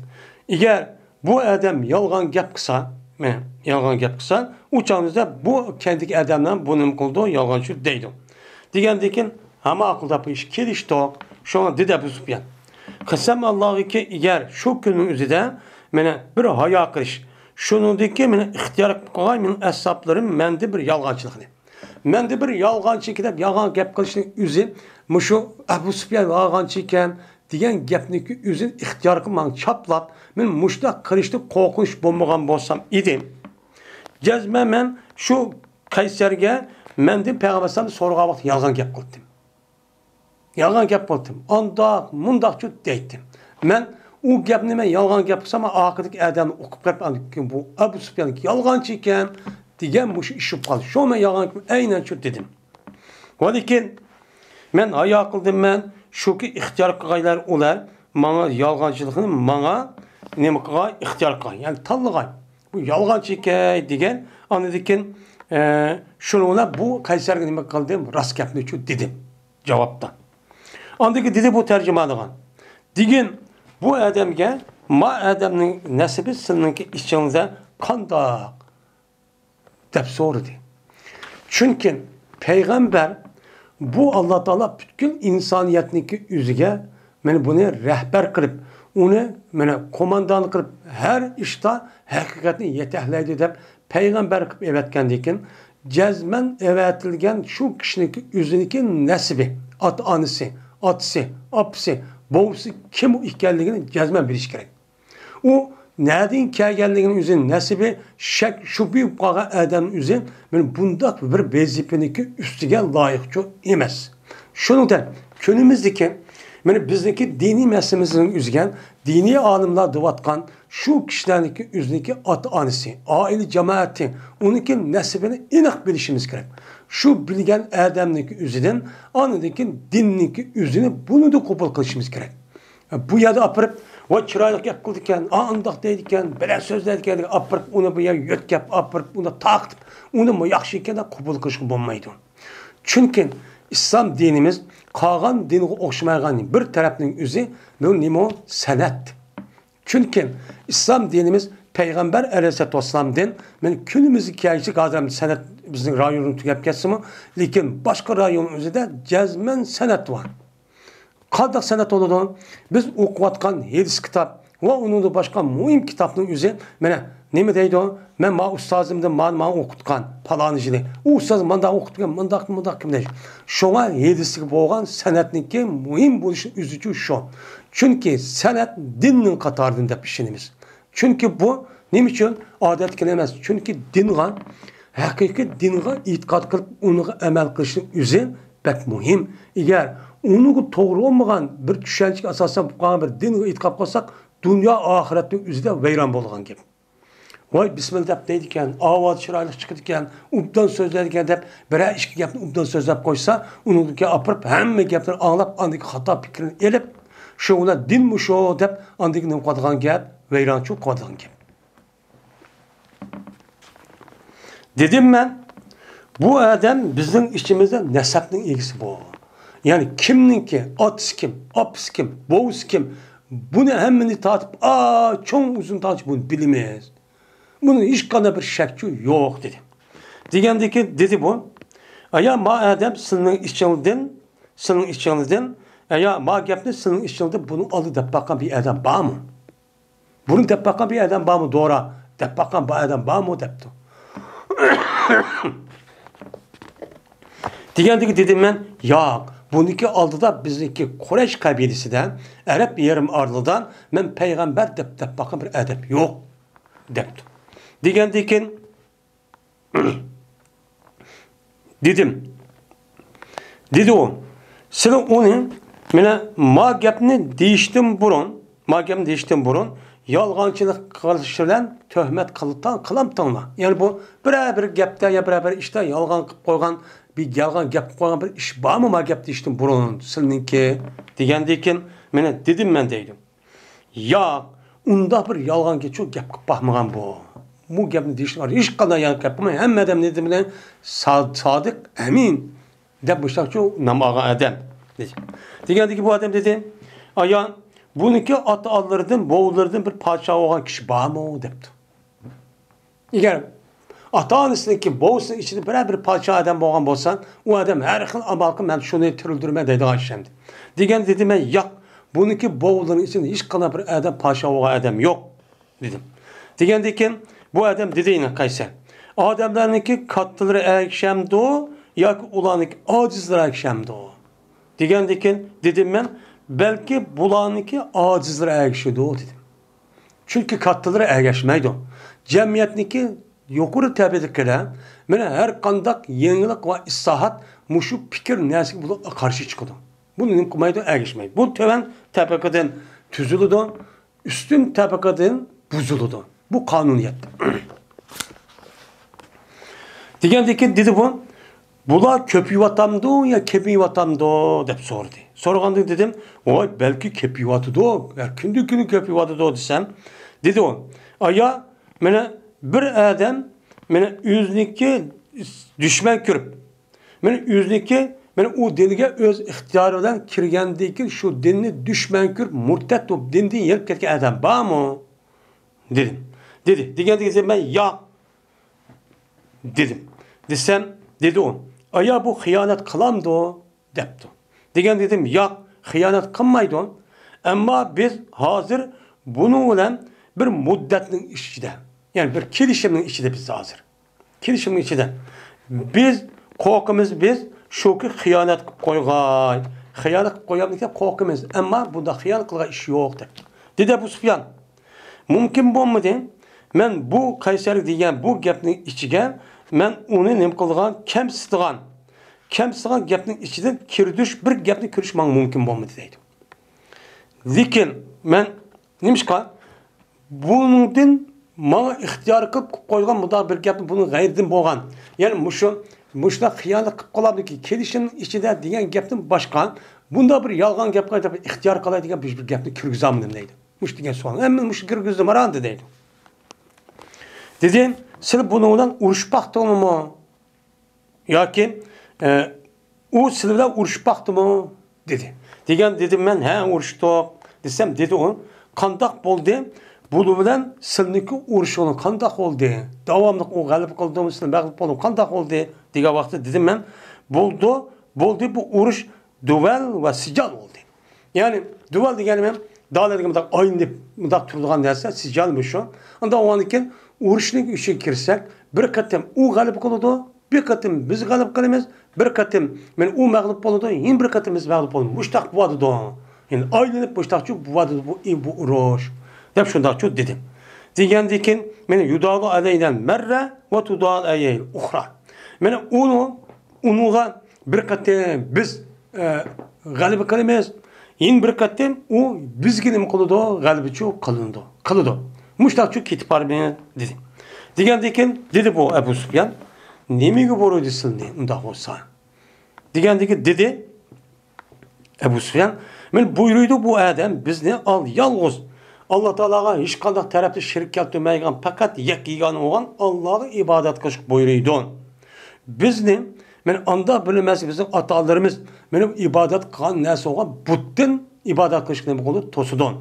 Agar bu odam yolg'on gap qilsa, men yolg'on gap qilsa, u chog'imizda bu kendiki odamdan buni qildi, yolg'onchi deydi. Degandan keyin hamma aqlda bu ish kelishdi. Shunga dedi Abu Sufyan. Qasam Allohga agar shu kunning o'zida meni bir hayo qilish, shuningdek meni ixtiyor qilib qo'ygan mening ashablarim menda bir yolg'onchilikni. Menda bir yolg'onchi deb yolg'on gap qilishning o'zi mushu Abu Sufyan yolg'onchi ekan degan gapniki o'zini ixtiyor qilib meni chaplab, men mushtaq qilishni qo'rqinch bo'lmagan bo'lsam edim. Jazma men shu Qaysarga mendan payg'ambar sollallohu so'ragan vaqt yolg'on gap qildim. Yolg'on gap qildim. Andoq, mundoqchu deydim. Men u gapni men yolg'on gap qilsam, oxirdagi odamni o'qib qarab, bu Abu Sufyan yolg'onchi ekan degan mushu ish bo'lib qoldi. Shu men yolg'on aynan shu dedim. Va lekin Men haya qildim men shuki ixtiyor qilganlar ular manga yolg'onchilikni manga nima qilgan ixtiyor qilgan, ya'ni tanlagan. Bu yolg'onchi ekan degan, andan shuni bu Qaysarga nima qildim? Rost gapni shu dedim javobda. Andaki dedi bu tercümanıga. Degin bu adamga ma adamning nasibi sizningki ichingizda qandoq deb so'radi. Chunki payg'ambar bu Alloh taolo butun insoniyatniki yuziga mana buni rahbar qilib, uni mana qo'mondon qilib, har ishda haqiqatni yetaklaydi deb payg'ambar qilib evatgandan keyin jazman evatilgan shu kishiniki o'ziniki nasibi, ota-onasi, otasi, opasi, bovisi kim ekanligini jazman bilish kerak. U nadin kelganligini o'zini nasibi shak shubha qolgan odam o'zi mana bundoq bir vazifaniki ustiga loyiqchi emas. Shuningdek, kunimizdagi mana bizniki diniy masalamizning o'ziga diniy olimlar deyotgan shu kishilarniki o'ziniki ota-onasi, oila jamoati, uniki nasibini aniq bilishimiz kerak. Shu bilgan odamniki o'zidan, anadiki dinniki o'zini buni da qabul qilishimiz kerak. Bu yerda opirib, va chiroyli gap qildi ekan, andoq deydi ekan, bilan so'zlaydi ekan, opirib uni bu yerga yo'tkab, opirib uni taqtib, uni yaxshi ekan deb qabul qilishga bo'lmaydi. Chunki islom dinimiz qolgan dinga o'xshamagan bir tarafning o'zi bu nima san'at. Chunki islom dinimiz payg'ambar alayhissalatu vassalamdan men kunimizga kelishlik hozir san'at bizning rayonning tugab ketsinmi, lekin boshqa rayon o'zida jazman san'at bor. Qanday san'at bo'ladi? Biz o'qiyotgan hadis kitob va undan boshqa muhim kitobning o'zi mana nima deydi? Men ma ustozimdan ma o'qitgan paloni yili. U ustoz menda o'qitgan, mundaq mundaq kim deydi. Shunga hadisga bo'lgan san'atniki muhim bo'lishi o'zi uchun shu. Chunki san'at dinning qatoridan deb ishonamiz. Chunki bu nima uchun odatgina emas, chunki dinga, haqiqiy dinga e'tiqod qilib, uniga amal qilishning o'zi bak muhim. Agar uniga to'g'ri bo'lmagan bir tushunchaga asosan bo'lgan bir dinga e'tiqod qilsak, dunyo oxiratning o'zida vayron bo'lgan gap. Voy bismillah deb deydi ekan, ovoz chiroyli chiqadi ekan, ubdan so'zlaydi ekan deb biror ikki gapni ubdan so'zlab qo'ysa, uniki opirib hamma gapni anglab, andagi xato fikrini elib, shu ular dinmi shu deb andagi nima qiladigan gap, vayronchi qiladigan gap. Dedim men, bu odam bizning ichimizda nasabning egisi bu. Ya'ni kimninki otasi kim, opasi kim, bovisi kim, buni hammani tortib, cho'ng uzun tortib buni bilamiz. Bunun hech qanday bir shakki yo'q dedi. Degandiki dedi bu, aya ma odam sizning ichingizdan, aya ma gapni sizning ichingizda buni oldi deb boqqan bir odam bormi? Buni deb boqqan bir odam bormi? To'g'ri deb boqqan bir odam bormi debdi. Degandiki dedim men, yo'q, buniki oldida bizniki Quraysh qabilasidan, Arab yarim orlidan men payg'ambar deb deb boqqan bir odam yo'q debdi. Degandekin dedim. Dedi o. Sizin onun mana ma gapni deyishdan burun, yolg'onchilik qilish bilan tuhmat qilamtinglar. Ya'ni bu biror bir gapda ya biror bir ishda yolg'on qilib qo'ygan, bir yolg'on gap qilib qo'ygan bir ish bormi ma gap deyishdan burun sizningki degandekin mana dedim men deydi. Yo'q, unda bir yolg'onga cho'k gap qilib boqmagan bu. Bu gapni deyishlar hech qanday yolg'on gap qilmay, hamma odam ne bilan sodiq, amin deb boshloqchi nom olgan odam dedi. Degandiki bu odam dedi, aya buniki ota-onalaridan, bovularidan bir podsho bo'lgan kishi bormi debdi. Agar ota-onasiniki, bovisining ichida biror bir podsho odam bo'lgan bo'lsa, u odam har xil amal qilib, men shuni tirildirman deydigan ish endi. Degan dedi men, yo'q, buniki bovularining ichida hech qanday bir odam podsho bo'lgan odam yo'q dedim. Degandekin bu odam dedi yine qaysi? Odamlarniki kattalari ergishamdi yoki ularniki ojizlari ergishamdi. Degandekin dedim men, balki bularniki ojizlari ergishadi dedim. Chunki kattalari ergashmaydi. Jamiyatniki yuqori tabaqalar mana har qanday yangilik va islohot mushu fikr narsaga bular qarshi chiqadi. Buni nima qilmaydi, ergashmaydi. Bu tuvan tabaqadan tuziladi, ustun tabaqadan buziladi. Bu qonuniyat. Degandeki dedi bu, Bular köpüyüvatamdı ya kemiyivatamdı deb sordu. Sorganda dedim, oy belki köpüyüvatıdı, ya gündü günü köpüyüvatıdı desem. Dedi o, aya mene bir adam mene yüzniki düşman körüp, mene yüzniki mene o dinge öz ixtiyarı bilan kirgandiki şu dinni düşman körüp murtad bo'lib dindan yerib ketgan adam bormi? Dedim. Dedi. Deganda ben ya dedim. Desem dedi o. Aya bu xiyonet qılamdı depti. Degan dedim yo'q, xiyonet qilmaydi. Ama biz hazır bunun bilan bir muddatning ichida, yani bir kelishimning ichida biz hazır. Kelishimning ichida. Biz qo'rqimiz biz shuki xiyonet qilib qo'ygan, xiyonet qilib qo'ygan deb qo'rqimiz. Ammo bunda xiyonet qilgan ish yo'q deb. Dedi Abu Sufyan. Mumkin bo'lmadi. Men bu Qaysar degan bu gapning ichiga men uni nima qilgan, kamsitgan, kamsitgan gapning ichidan kirdish bir gapni kirish menga mumkin bo'lmadi deydi. Lekin men nimishqa buningdan menga ixtiyor qilib qo'ygan bunday bir gapni buni g'ayridan bo'lgan. Ya'ni mushuna xiyonat qilib qoladiki, kelishimning ichida degan gapdan boshqa bunda bir yolg'on gapga ixtiyor qilay degan bir gapni kirgizolmadim deydi. Mush degan savol. Men mush kirgizdim arandi deydi. Dedim, sizlar bunun bilan urushmoqdimi yoki u sizlar bilan urushmoqdimi dedi. Degan dedim men ha urushdik desem dedi o qandoq bo'ldi? Bunu bilan sizlarniki urushini qandoq bo'ldi? Davomli u g'alaba qildimi, sizlar mag'lub bo'ldimi? Qandoq bo'ldi? Degan vaqtda dedim men bo'ldi, bo'ldi bu urush duval va sijal bo'ldi. Ya'ni duval degani men dağlarga bundoq aylanib bundoq turadigan narsa sijal bu shu. Unda o'gan urushning ichiga kirsak, bir qatim u g'alaba qiladi, bir qatim biz g'alaba qilamiz, bir qatim men u mag'lub bo'ladi, yana bir qatim biz mag'lub bo'lamiz. Mushtaq bo'ladi. Ya'ni aylanib mushtaqchi bo'ladi bu urush deb shundaqchi dedim. Degandan keyin men yudalu alayna marra va tudal alayhi ukhra. Men unuga bir qatim biz g'alaba qilamiz, yana bir qatim u bizga nima qiladi, g'alabachi qilindi. Qiladi. Mushtaqchi ketib bormaydi dedi. Degandan keyin dedi bu Abu Sufyan, nimaga boradi sizni undaq bo'lsa? Degandan keyin dedi Abu Sufyan, men buyurdu bu adam bizni al yalğız Allah Teala'ga hech qanday tarafda shirk keltirmaydigan, faqat yakka bo'lgan Allohga ibodat qilish buyurdu. Bizni men anda bilmez bizim atalarımız benim ibadet qilgan narsa bo'lgan butdan ibodat qilishni nima qildi? To'sidan.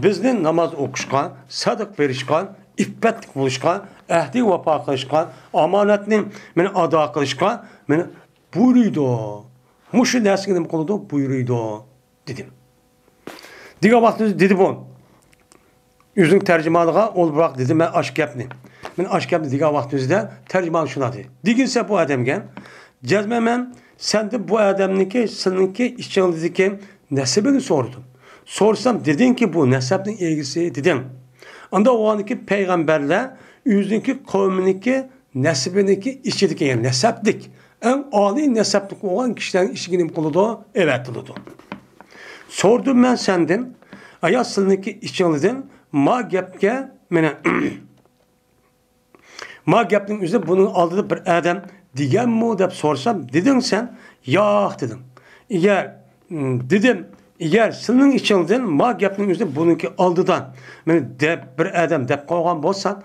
Bizni namoz o'qishga, sadaqa berishga, iffat bo'lishga, ahdi vafo qilishga, omonatni meni ado qilishga meni buyurdi. Mushu narsaga nima qildi? Buyurdi dedim. Degan vaqtda dedi bu. O'zining tarjimoniga ol biroq dedi men ash gapni. Men ash gapni degan vaqtimizda tarjimon shuna dedi. Deginsa bu odamga jazma men senda bu odamniki, sizniki ichingizdagi nasibini so'radim. So'rsam dedin ki bu nasabning egisi dedim. Unda o'niki payg'ambarlar o'ziniki qavminiki nasibiniki ichidagi, ya'ni nasabdik. Eng oliy nasablik bo'lgan kishilarning ishiga nima qiladi? Evatiladi. So'rdim men sendan, aya sizniki ichingizdan ma gapga mana ma gapning o'zi buning oldida bir odam deganmi deb so'rsam, deding sen, yo'q dedim. Agar dedim, agar sizning ichingizdan ma gapning o'zi buningki oldidan meni deb bir odam deb qo'ygan bo'lsa,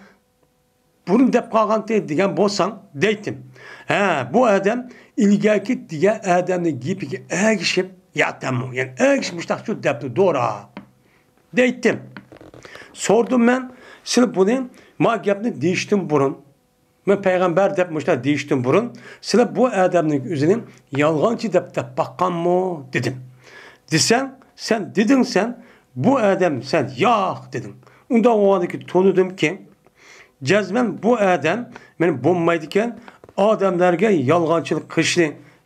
buni deb qolgan degan bo'lsang, deydim. Ha, bu odam ilgaki degan odamning gapiga ergishib, yatdimmi? Ya'ni ergishib mushtaqchu debdi, to'g'ri. Deydim. Sordum men, sizlar buni ma gapni deyishdan burun, men payg'ambar deb mushtaq deyishdan burun, sizlar bu odamning o'zini yolg'onchi deb deb boqqanmi dedim. Desam, sen deding sen, bu odam sen yo'q deding. Unda o'g'andiki tunudimki, jazman bu odam men bo'lmaydi ekan, odamlarga yolg'onchilik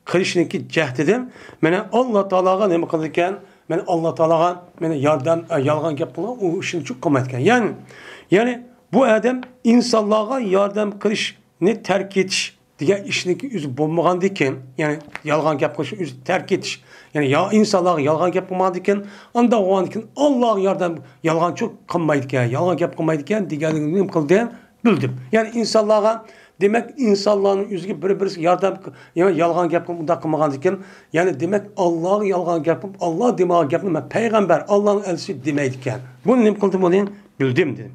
qilishniki jahdidan meni Alloh taologa nima qildi ekan? Men Alloh taologa meni yordam yolg'on gap qilgan u ishni chuq qilmaydi ekan. Ya'ni bu odam insonlarga yordam qilishni tark etish degan ishniki o'zi bo'lmagandan keyin, ya'ni yolg'on gap qilishni o'zi tark etish, ya'ni ya insonlarga yolg'on gap qilmagandan keyin, unda o'gan keyin Allohga yordam yolg'onchi qilmaydi ekan, yolg'on gap qilmaydi ekan deganini nima qildi? Bildim. Ya'ni insonlarga Demek insanların yüzüge bir-birisi yardım, yani yalğan gap qilib undaq qilmagan ekan. Yani demek Allah'a yalğan gap qilib, Allah demagan gapni men payg'ambar, Allah'ın elçisi demaydi ekan. Bunu nima qildim bunu? Bildim dedim.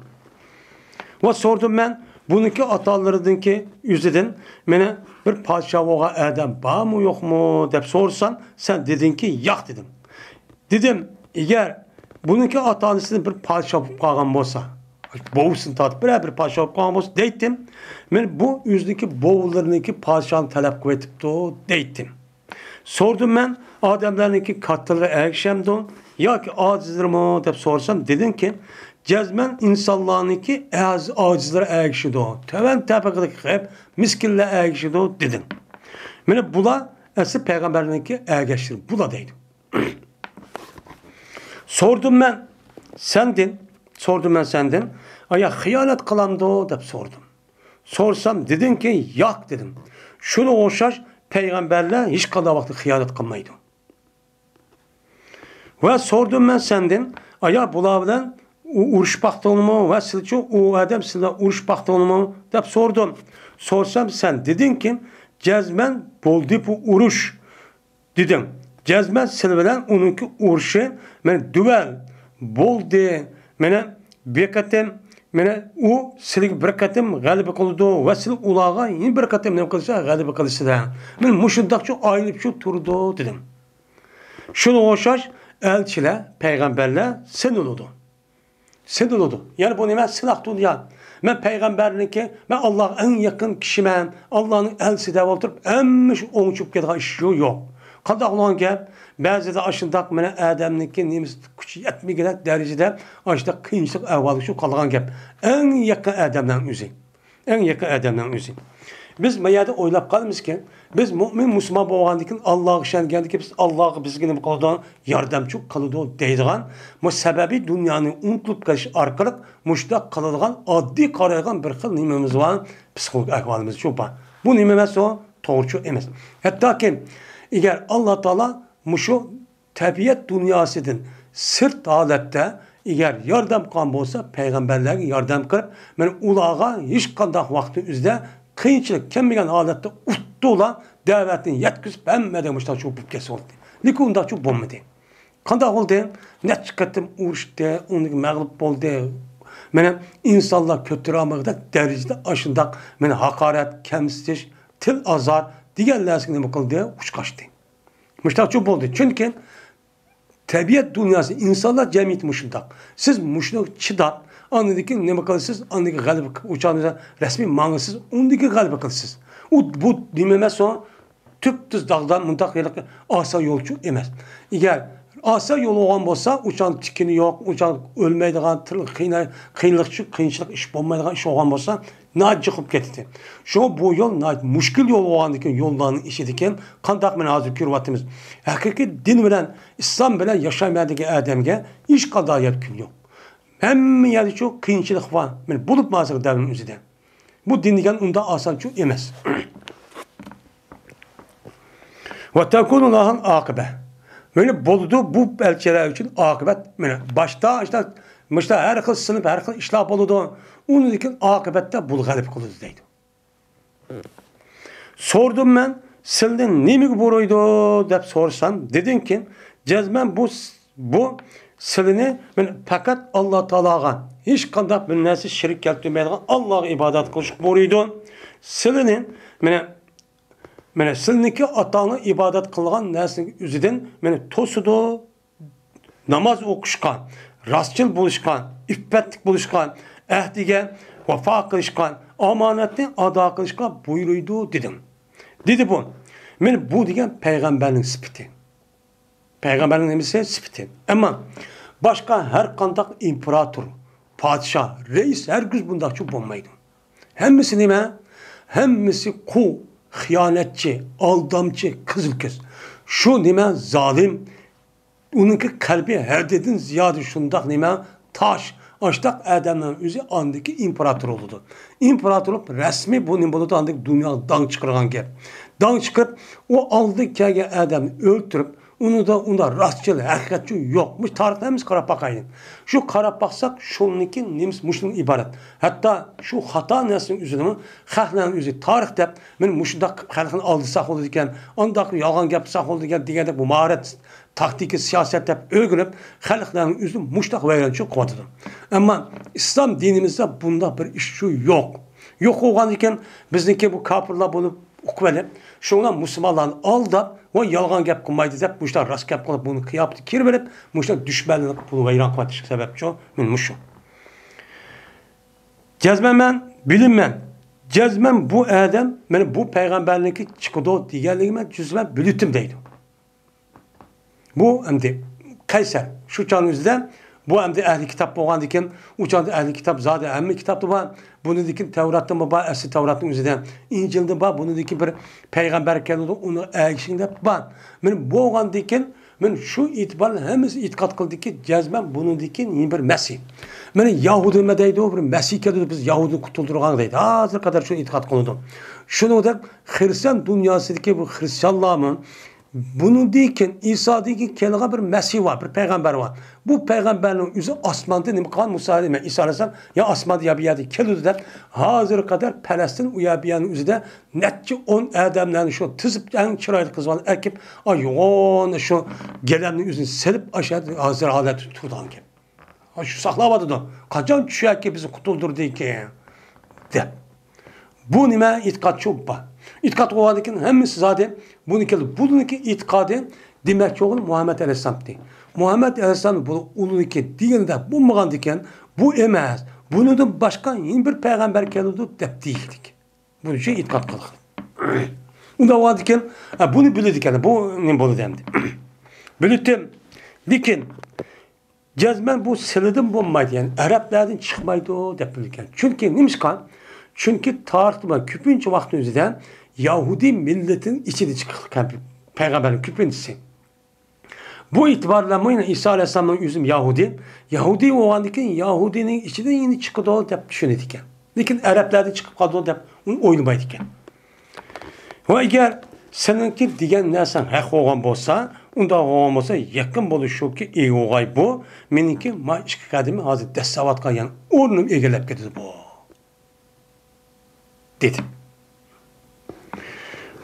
Va sordum men bununki atalarıdınki yüzüden meni bir padişah olgan adam barmı yok mu deb sorsam sen dedin ki yak dedim. Dedim eğer bununki ata-anasının bir padişah bo'lib qolgan bo'lsa, bovusini tortib bir padişah bo'lib qolgan bo'lsa deydim. Men bu yüzdeki bovlarınınki padişahını talab qilib aytibdi deydim. Sordum men odamlarniki kattaları ergişemdi yoki acizlarmi deb sorsam dedin ki cezmen insanlarniki acizlere ergişidi. Töven tabaqadagi hep miskinlar ergişidi dedin. Meni bular asli payg'ambarniki ergashtir. Bular deydi. Sordum ben sendin, sordum ben sendin. Aya xiyonet qılamdı deb sordum. Sorsam dedin ki yak dedim. Şunu o'xshash peygamberler hiç kadar vakti xiyonet qilmaydi. Va sordum ben sendin. Aya bular bilan urush baqdingmi va sizchu u adam sizlar urush baqdingmi deb sordum. Sorsam sen dedin ki cezmen bo'ldi bu urush dedim. Cezmen sil bilan ununki urushi men duel bo'ldi. Meni bir qatim meni u sizga bir qatim g'alaba qildi va siz ularga yana bir qatim nima qilsa g'alaba qilsizlar. Men mushundaqcha aylanib shu turdi dedim. Shuni o'xshash elchilar, payg'ambarlar sinildi. Sinildi. Yani bu nima? Sinoq dunyo. Men payg'ambarniki, men Allohga eng yaqin kishiman, Allohning elchisi deb o'tirib, hamma shu o'ngchib ketadigan ish yo'q. Qandaq bo'lgan gap? Ba'zida ashundaq mana odamniki nemisi kuchi yetmagan darajada ashundaq qiyinchilik ahvoli shu qolgan gap. Eng yaqin odamning o'zi. Eng yaqin odamning o'zi. Biz bu yerda o'ylab qolamizki, biz mo'min musulmon bo'lgandan keyin Allohga ishongandan keyin biz Allohga bizga nima qiladi? Yordamchi qiladi deydigan, bu sababi dunyoni unutilib qolish orqali mushtaq qiladigan oddiy qaraydigan bir xil nimamiz bor, psixologik ahvolimiz shu bor. Bu nima emas o? To'g'ri emas. Hattoki agar Alloh taolo mushu tabiat dunyosidan sirt holatda agar yordam qilgan bo'lsa, payg'ambarlarga yordam qilib, men ularga hech qanday vaqtni o'zida qiyinchilik kelmagan holatda utdi ular da'vatni yetkazib hammadan mushtaq bo'lib ketsa bo'ldi. Lekin undaqchi bo'lmadi. Qanday bo'ldi? Necha qatim urushdi, uni mag'lub bo'ldi. Mana insonlar ko'tarolmaydigan darajada ashundaq mana haqorat, kamsitish, til azor deganlarsini nima qildi? Uchqashdi. Mushtaqchi bo'ldi. Chunki tabiat dunyosi, insonlar jamiyati mushundaq. Siz mushuni chidab, andaki nima qilasiz? Andaki g'alaba uchanida rasmiy mangisiz, undagi g'alaba qilasiz. U bu nima emas o? Tüp-tüz dağdan mundaq oson yo'lchu emas. Agar oson yo'l bo'lgan bo'lsa, uchan tikini yo'q, uchan o'lmaydigan, qiyinchilik ish bo'lmaydigan ish bo'lgan bo'lsa, najib qilib ketdi. Shu bu yo'l mushkul yo'l bo'lgandan keyin yo'llarning ichidikin qandaq mana hozir ko'ryapmiz. Haqiqiy din bilan, islom bilan yashamaydigan odamga hech qanday kun yo'q. Hamma yerda shu qiyinchilik bor. Mana bo'lib hozir davrning o'zida. Bu din degan unda osonchu emas. Va takunu lahum oqiba. Mana bo'ldi bu elchilar uchun oqibat. Mana boshda işte har xil sinib, har xil ishlar bo'ladi. Undan keyin oqibatda bu g'alib qiladi deydi. Sordum men, sizdan nimaga bo'raydi deb so'rsam, dedinki, cezmen bu silini men faqat Alloh taologa hech qanday bir narsa shirik keltirmaydigan Allohga ibodat qilish bo'raydi. Silini mana silniki atani ibodat qilgan narsaning o'zidan meni to'sidi, namoz o'qishga, rostchil bo'lishga, iffatlik bo'lishga, ahdiga vafo qilishga, omonatni ado qilishga buyuruydi dedim. Dedi bu. Men bu degan payg'ambarning sifati. Payg'ambarning nimasi? Sifati. Ammo boshqa har qanday imperator, podshoh, rais hargiz bundaqchi bo'lmaydi. Hammasi nima? Hammasi quv, xiyonatchi, aldamchi, qizil ko'z. Shu nima? Zolim. Uningki qalbi haddidan ziyoda shundoq nima? Tosh. Ashtaq odamning o'zi andiki imperator bo'ladi. Imperator bo'lib rasmiy bu nima bo'ladi? Andiki dunyo dong chiqargan gap. Dong chiqarib, u oldi kelgan odamni o'ltirib, Uni da unda rastchil, haqiqatchi yo'q. Bu tarixni hammamiz qarab boqaylik. Shu qarab boqsak, shuniki nims mushundan iborat. Hatto shu xato narsaning o'zini xalqlarning o'zi tarix deb, men mushundaq xalqni aldasaq bo'ladi ekan, undaq yolg'on gapirsak bo'ladi ekan deganda bu mahorat, taktika, siyosat deb o'rganib, xalqlarning o'zi mushtaq vayronchilik qilyotidi. Ammo islom dinimizda bunda bir ish shu yo'q. Yo'q bo'lgan ekan, bizniki bu kofirlar bo'lib uqib olib, shundan musulmonlarni aldab, va yolg'on gap qilmaydi deb, mushlar rost gap qilib, buni qiyobni kirib olib, mushlar dushmanlik qilib, buni vayron qilyotishga sababchi men mushu. Jazman men bilinman. Jazman bu odam meni bu payg'ambarniki chiqdi deganligimni jazman bildim deydi. Bu endi Qaysar shu chonning o'zida bu endi ahli kitob bo'lgan ekan, u chonda ahli kitob zodi hamma kitobda bor. Buni dekin Tavratda bor, asli Tavratning o'zida, Injilda bor, buni dekin bir payg'ambar keldi, uni agishingda bor. Men bo'lgan dekin, men shu e'tibor bilan hammasi e'tiqod qildiki, jazman buni dekin yana bir Masih. Meni Yahudi nima deydi, bir Masih keldi, biz Yahudini qutuldirgan deydi. Hozir qadar shu e'tiqod qilindi. Shuningdek, Xristian dunyosidagi bu xristianlarmi bunu deyken İsa deyken kelgan bir Mesih var, bir peygamber var. Bu peygambernin yüzü osmonda nima qilgan Musa demak, İsa alayhissalom ya osmonda ya bir yerda keldi deb hozir qadar Falastin u yer bu yerning o'zida necha 10 odamlarni shu tizib eng chiroyli qizlarni akib, yo'g'on shu gilamning o'zini silib ashadi hozir holatda turgan ekan. Shu saqlayotdi. Qachon tusharki bizni qutuldirdi ekan deb. Bu nima e'tiqod shu bor. E'tiqod bo'lgandan keyin hammasi zodi buni keldi. Buniki e'tiqodi demakchi o'g'il Muhammad alayhissalomdi. Muhammad alayhissalom bu uniki deganda bo'lmagan ekan, bu emas. Bunidan boshqa yana bir payg'ambar keldi deb deydik. Buni uchun e'tiqod qildik. Unda bo'lgan ekan, buni biladi ekan, bu nima bo'ladi endi. Bildim. Lekin jazman bu silidan bo'lmaydi, ya'ni arablardan chiqmaydi deb bilgan. Chunki nimishqa? Chunki tarixda ko'pincha vaqtning o'zida Yahudi millatining ichida chiqqan payg'ambarning ko'pinchisi. Bu e'tiborla mana İsa alayhissalomning o'zi Yahudi, Yahudi bo'lgandan keyin Yahudining ichidan yana chiqadi deb tushunadi ekan. Lekin arablardan chiqib qoldi deb uni o'ylamaydi ekan. Va agar seninki degan narsang haq bo'lgan bo'lsa, unda bo'lgan bo'lsa, yaqin bo'lish shuki eg'o'g'ay bu, meniki ma ikki qadimi hozir dastavatga, ya'ni o'rnim egallab ketdi bu. Dedi.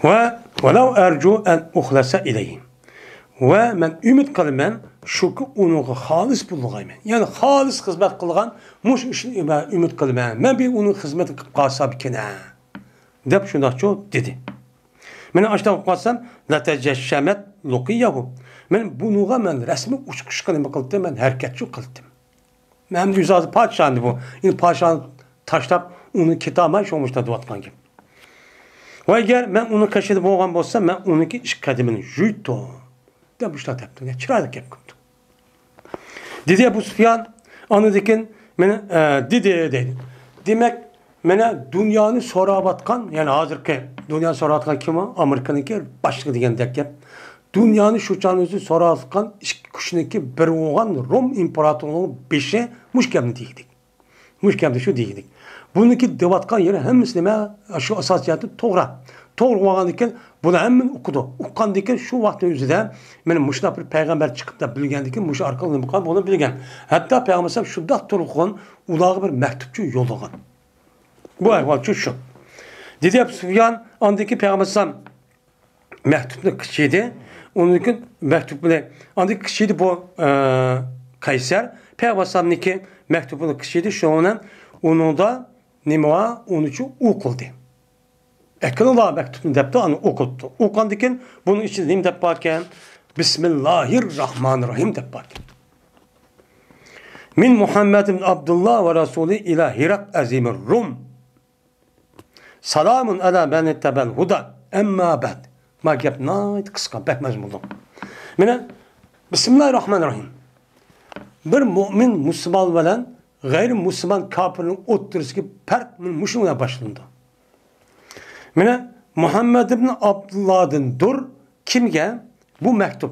Va walau arju an ukhlasa ilayhim. Va men umid qilaman shuki uningga xolis bo'lg'ayman. Ya'ni xolis xizmat qilgan mush ishni umid qilaman. Men bir uning xizmatini qilib qolsam ekan deb shundaqcha dedi. Men ashtan qolsam la tajashshamat luqiyahu. Men buningga men rasmiy uchqish qilib qildim, men harakatchi qildim. Men yüzazı padişahı bu. Endi padişahni tashlab uni ketamay sho'mishda deyotgan gap. Va agar men uni qashida bo'lgan bo'lsam, men uniki ish qadimini yutdim deb ushlab topdim. Chiroyli gap qildi. Dedi Abu Sufyan, anadikin meni dedi deydi. Demak, mana dunyoni so'rayotgan, ya'ni hozirgi dunyoni so'rayotgan kim u? Amerikaniki boshlig'i degandek gap. Dunyoni shu chon o'zi so'rayotgan ikki kuchniki bir bo'lgan Rom imperatorining beshi mush gapni deydik. Mush gapni shu deydik. Buniki deyotgan yeri hammasi nima? Shu asosiyati to'g'ri. To'g'ri bo'lgandan keyin buni hammani o'qidi. O'qigandan keyin shu vaqtning o'zida mana mushuna bir payg'ambar chiqib deb bilgandan keyin mush orqali nima qilgan buni bilgan. Hatto payg'ambar shundoq turgan ularga bir maktubchi yo'llagan. Bu ahvol shu. Dedi Abu Sufyan, andaki payg'ambar maktubni kichidi. Uniki maktubni andaki kichidi bu Qaysar payg'ambarniki maktubini kichidi. Shuni uningda nima var? Onun uchun o'qildi. Akıllı mektubunu depti, onu okuldu. Okandikin keyin bunun içinde nima deb bor ekan? Bismillahirrahmanirrahim deb bor ekan. Min Muhammed ibn Abdullah ve Rasuli ila Hirak azimir Rum. Salamun ala men ittebel huda. Emma ba'd. Ma gap nayt qisqa, bek mazmunli. Mana Bismillahirrahmanirrahim. Bir mümin Müslüman bilan g'ayri musulmon kofirning o'tirisidagi farq mushunga bilan boshlandi. Mana Muhammed ibn Abdullah'dan dur kimga bu maktub?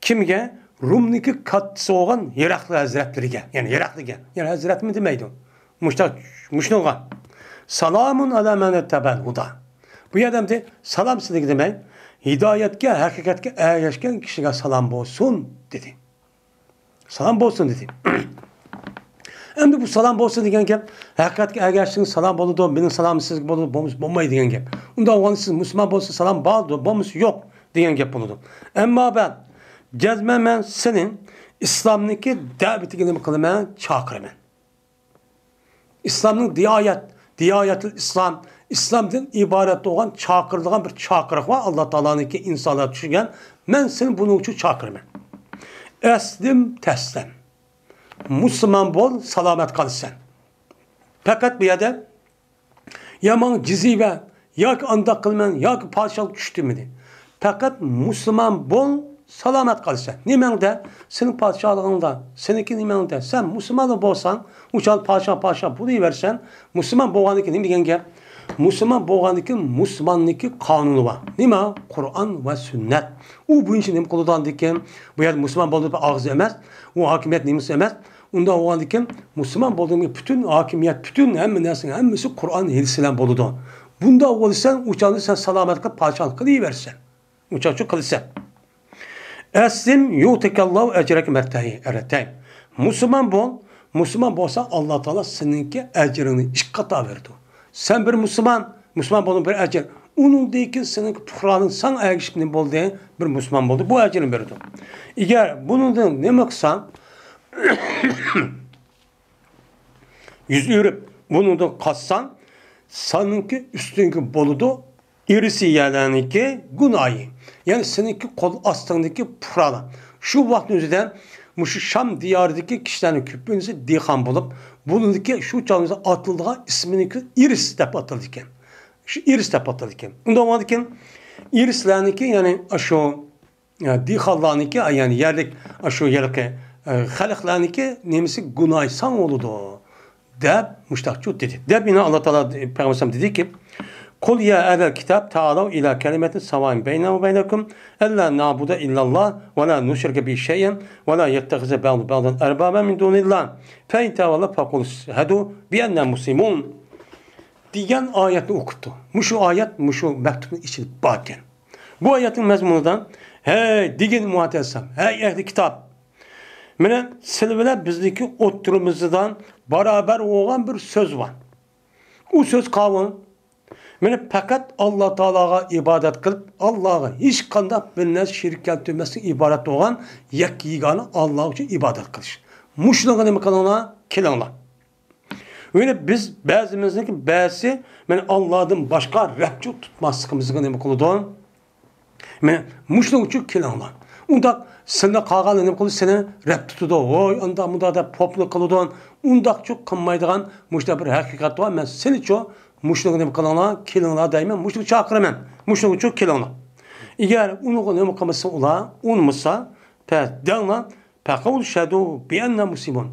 Kimga? Rumniki kattasi bo'lgan Hiraqli hazratlariga, ya'ni Hiraqliga, ya'ni hazratmi demaydi. Mushnuga. Salamun ala men ittebel huda. Bu yerda salam sizga demak, Hidayetke, hakikatke erişken kişiye salam olsun dedi. Salam olsun dedi. Endi bu salam olsun degan gap, haqiqatga ergashsang salam bo'ladi, mening salamim sizga bo'ladi, bo'lmasa bo'lmaydi degan gap. Unda bo'lganda siz musulmon bo'lsa salam bo'ladi, bo'lmasa yo'q degan gap bo'ladi. Ammo ben cezmen men senin İslam'nınki davetiga nima qilaman? Chaqiraman. İslam'ın diyayetil İslam, İslam'dan ibaret olan çakırılgan bir çakırıq var. Allah Teala'nınki insanlar düşüngen. Ben seni bunun için çakırman. Eslim teslem. Müslüman bol, salamet kalsan. Fakat bir yerde ya man cizive, ya ki anda kılman, ya ki padişahlık düştü mü? Fakat Müslüman bol, salamet kalsan. Nimende? Senin padişahlığında, seninki nimende? Sen Müslüman bolsan, uçan padişah padişah bunu versen, Müslüman bolganiki nime degan gap? Müslüman bolganiki Müslümanniki kanunu var. Nime? Kur'an ve sünnet. U bu işin nime qılıdan diken, bu yer Müslüman bolduğu ağzı emez, o hakimiyet nimesi emez. Unda olgan Müslüman bolduğu bütün hakimiyet, bütün hemme narsaning hammasi Kur'an hadisi bilan bo'ladi. Bunda bo'lsan, uçanı sen salamet qilib padişahlık qiliversan. Uçanı qilsan. Eslim yu'tikallahu ecreke merteyi erteyn. Müslüman bol, Müslüman bolsa Allah Teala seninki ecrini iki kata verdi. Sen bir Müslüman, Müslüman bolun bir ecir. Onun deyki seninki puhranın sana ergişip boldu bir Müslüman boldu. Bu ecrini verdi. Eğer bunun ne kılsan yüz yürüp bunu da katsan seninki üstünkü boludu irisi yerlerinki günahı. Yani seninki kol astındaki puhrana. Şu vaktin üzerinden şu Şam diyarındaki kişilerin küpünüzü dihan bulup bununki şu çağımızda atıldığı ismini iris dep atıldı iken. Şu iris dep atıldı iken. Ondan olmadı irislerindeki yani şu dihanlarındaki yani yerlik şu yerlik xalqlarniki nemisi günah san oldu deb müştakçı dedi. Deb yine Allah Teala Peygamber dedi ki Kul ya ehlel kitab ta'alav ila kelimetin savain beyna ve beynekum ella na'bude illallah ve la nuşrike bi şeyen ve la yettehize ba'du ba'dan erbaben min dunillah fe in tevalla fekul hedu bi enne muslimun diyen ayetini okuttu. Muşu ayet muşu mektubun içinde baken. Bu ayetin mezmunundan hey digin muhatesem hey ehli kitap mine silvile bizdeki oturumuzdan beraber olan bir söz var. O söz kavun. Mene fakat Allah Teala'ya ibadet kılıp Allah'a hiç kanda bir şirk keltirmesi ibadet olan yek yegane Allah için ibadet kılış. Muşluğunu nime kılına kilana. Öyle biz bazımızdaki bazı men Allah'dan başka Rəbçi tutmaslıqımızı nime kıldı? Men muşluğu için kilana. Undaq seni qalğan nime kıldı? Seni Rəb tutudu. Oy anda munda da poplu kıldı. Undaq çox qılmaydigan muşda bir haqiqat var. Men seni çox muşluğu nima qilinglar, kelinglar deyman, muşluğu chaqiraman. Muşluğu uchun kelinglar. Agar uni nima qilmasa ular, unmasa, danglar, faqul shadu bi anna muslimun.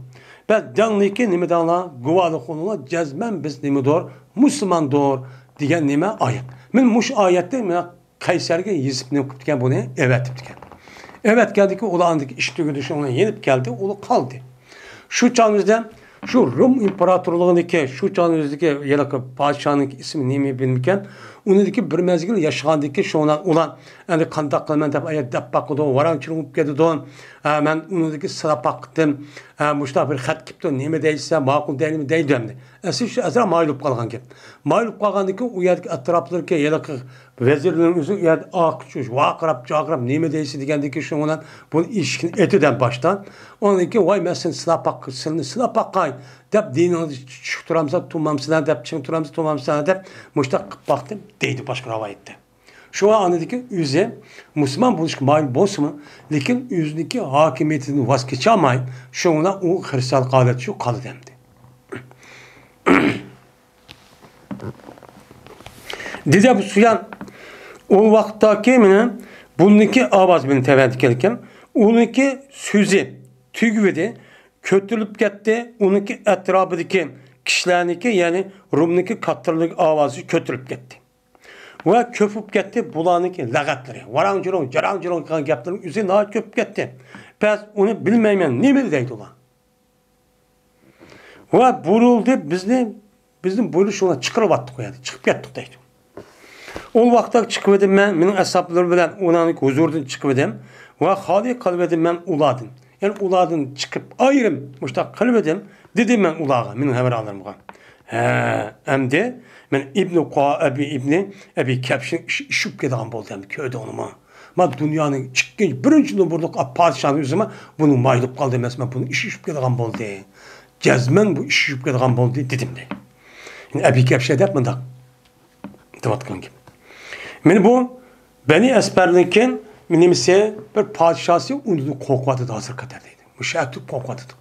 Bas dangliki nima danglar, guvohlik qilinglar, jazman biz nimadir, musulmondir degan nima oyat. Men mush oyatni men Qaysarga yezib nima qilib ekan buni evatib ekan. Evet geldiki ular iş tugadi, shunga yenib keldi, ular qoldi. Shu chog'imizda şu Rum İmparatorluğundaki şu çağımızdaki yalaka padişahının ismi neymi bilmirken onundaki bir mezgil yaşagandaki şuna ulan endi qandaq qilman deb ayat deb baqidi varanchilik bo'lib ketadi men unidagi sirab baqdim mushta bir xat kelibdi nima deysan ma'qul deydimi deydi endi asli shu azra moyil bo'lib qolgan gap moyil bo'lib qolgandan keyin u yerdagi atroflarga yalaka vazirlarning o'zi u yerda oq vaqirab chaqirab nima deysiz degandan keyin shu bilan bu eshikni etidan boshdan ondan keyin voy men seni silab baq seni silab baqay deb dinini tushib turamsan turmamsan deb ching turamsan turmamsan deb mushtaq qilib baqdim deydi boshqa rivoyatda. Shu anidiki o'zi musulmon bo'lishga moyil bo'lsinmi, lekin o'ziniki hokimiyatidan voz kecholmay, shunga u xristian holat shu qoldi demdi. Dedi Abu Sufyan o vaqtdagi meni buniki ovoz bilan tavand kelgan, uniki so'zi tugvidi, ko'tarilib ketdi, uniki atrofidagi kishilarniki, ya'ni Rumniki kattalik ovozi ko'tarilib ketdi. Va ko'pib ketdi bularniki lag'atlari. Varang-jurong, jarang-jurong qilgan gaplarning o'zi nihoyat ko'pib ketdi. Pes uni bilmayman, nima deydi ular. Va burildi bizni bo'lish shunga chiqarib atdi qo'yadi, chiqib ketdik deydi. O vaqtda chiqib edim men, mening ashablar bilan ularning huzuridan chiqib edim va xoli qilib edim men ulardan. Yani ulardan chiqib ayrim mushtaq qilib edim, dedim men ularga, mening hamrohlarimga. He, endi men İbn Abi İbn Abi Kəbşin işib ketgan bo'ldi endi ko'rdi uni. Ma dunyoning ikkinchi, birinchi nomerlik podshoni o'zimi buni mayilib qoldi emas, men buni ishi ishib ketgan bo'ldi. Jazman bu ishi ishib ketgan bo'ldi dedim de. Yani Abi Kəbşə deb mundaq deyotgan gibi. Men bu Beni Esper'ninkin nimesi bir padişahı undan qo'rqyotdi hozir qadar deydi. Müşahit qo'rqyotdi.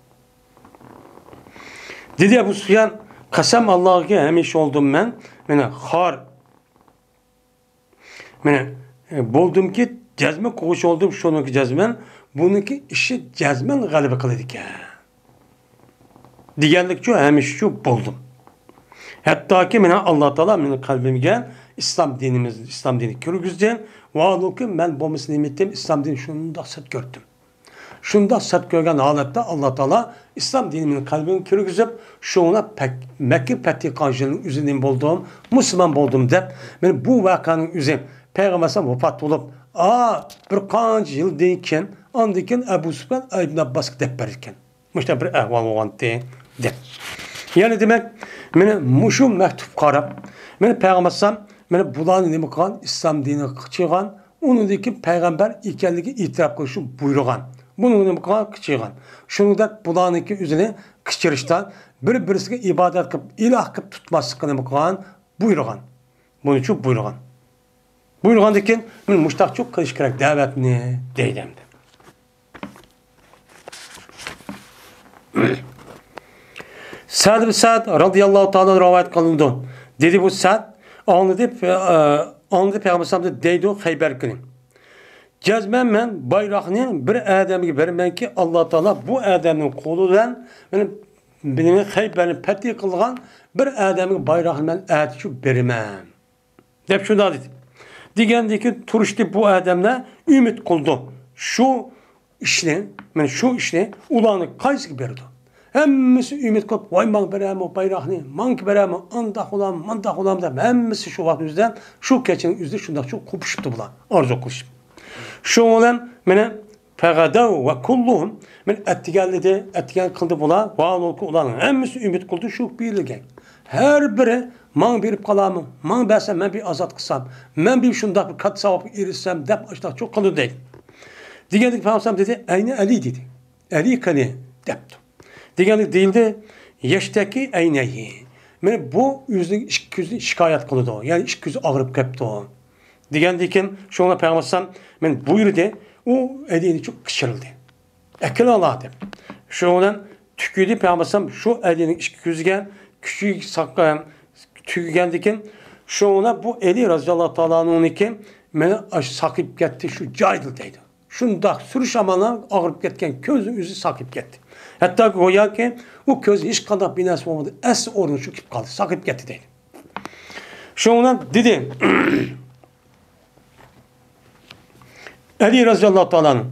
Dedi Ebu Sufyan, kasam Allah'a hemişe oldum ben. Meni xar meni buldum ki cezme koğuş oldum şununki cezmen bununki işi cezmen galibi qiladi ekan. Deganlikchu hemişe şu buldum. Hatta ki meni Allah Teala meni kalbimge İslam dinimiz, İslam dini kirgizdi. Va men bo'lmasa nima İslam dini shundoq sat ko'rdim. Shundoq sat ko'rgan holatda Allah Teala İslam dinini kalbimga kirgizib, shuna Makka fathi qilgan o'zi nima bo'ldim, musulmon bo'ldim deb, men bu voqeaning o'zi payg'ambar vafot bo'lib, bir qancha yildan keyin, andan keyin Abu Sufyan İbn Abbas deb bergan. Mushta bir ahvol bo'lgandi deb. Yani demek meni mushu maktub qarab, meni payg'ambar meni bularni nima qilgan, İslam dinini qichirgan, unidagi payg'ambar ekanligi e'tirof qilishni buyurgan. Buni nima qilgan, qichirgan. Shuningdek bularniki o'zini qichirishdan bir-birisiga ibodat qilib, iloh qilib tutmaslikni nima qilgan, buyurgan. Buni uchun buyurgan. Buyurgandan keyin men mushtaqchi qilish kerak da'vatni deydi endi. Sa'd ibn Sa'd radıyallahu ta'ala rivayet kılındı. Dedi bu Sa'd anladı, anladı Peygamber deydi Xeyber günü. Cezmen men bayraqni bir adamga bermenki Allah Teala bu adamning qo'lidan meni Xeyberni fethi qilgan bir adamga bayraqni men atchu bermen. Deb shunda dedi. Degandiki turishdi bu adamlar ümit qildi. Şu ishni, men şu ishni ularni qaysiga berdi? Hammasi ümit qilib, voy man beraman bayroqni, man beraman, andaq bo'lam, mandaq bo'lam deb hammasi shu vaqt o'zida, shu kechaning o'zida shundoq shu qo'pishibdi bular, orzu qilishib. Shu bilan mana faqadav va kulluhum men attiganlidi, attigan qildi bular, va ularning hammasi umid qildi shu berilgan. Har biri man berib qolaman, man bersam men bir ozod qilsam, men bir shundoq bir katta savobga erishsam deb ashdoq cho'q qildi deydi. Deganlik Payg'ambar dedi, ayni Ali dedi. Ali qani debdi. Deganlik deyildi, yaştaki aynayi. Meni bu o'zining ikki ko'zini shikoyat qildi. Ya'ni ikki ko'zi og'rib ketdi. Degandan keyin shunga Payg'ambar men buyurdi, u Alini çok qichirildi. Akil Allah deb. Shu bilan tukidi Payg'ambar shu Alining ikki ko'ziga kuchi saqlagan tugagandan keyin shunga bu Ali roziyallohu taolo'niki meni saqib ketdi shu joyda deydi. Shundoq surish amaldan og'rib ketgan ko'zni o'zi saqib ketdi. Hatta go'yoki u ko'z hech qanday bir narsa bo'lmadi, as o'rni shu ketib qoldi, saqib ketdi deydi. Shundan dedi Ali roziyallohu taolo'ning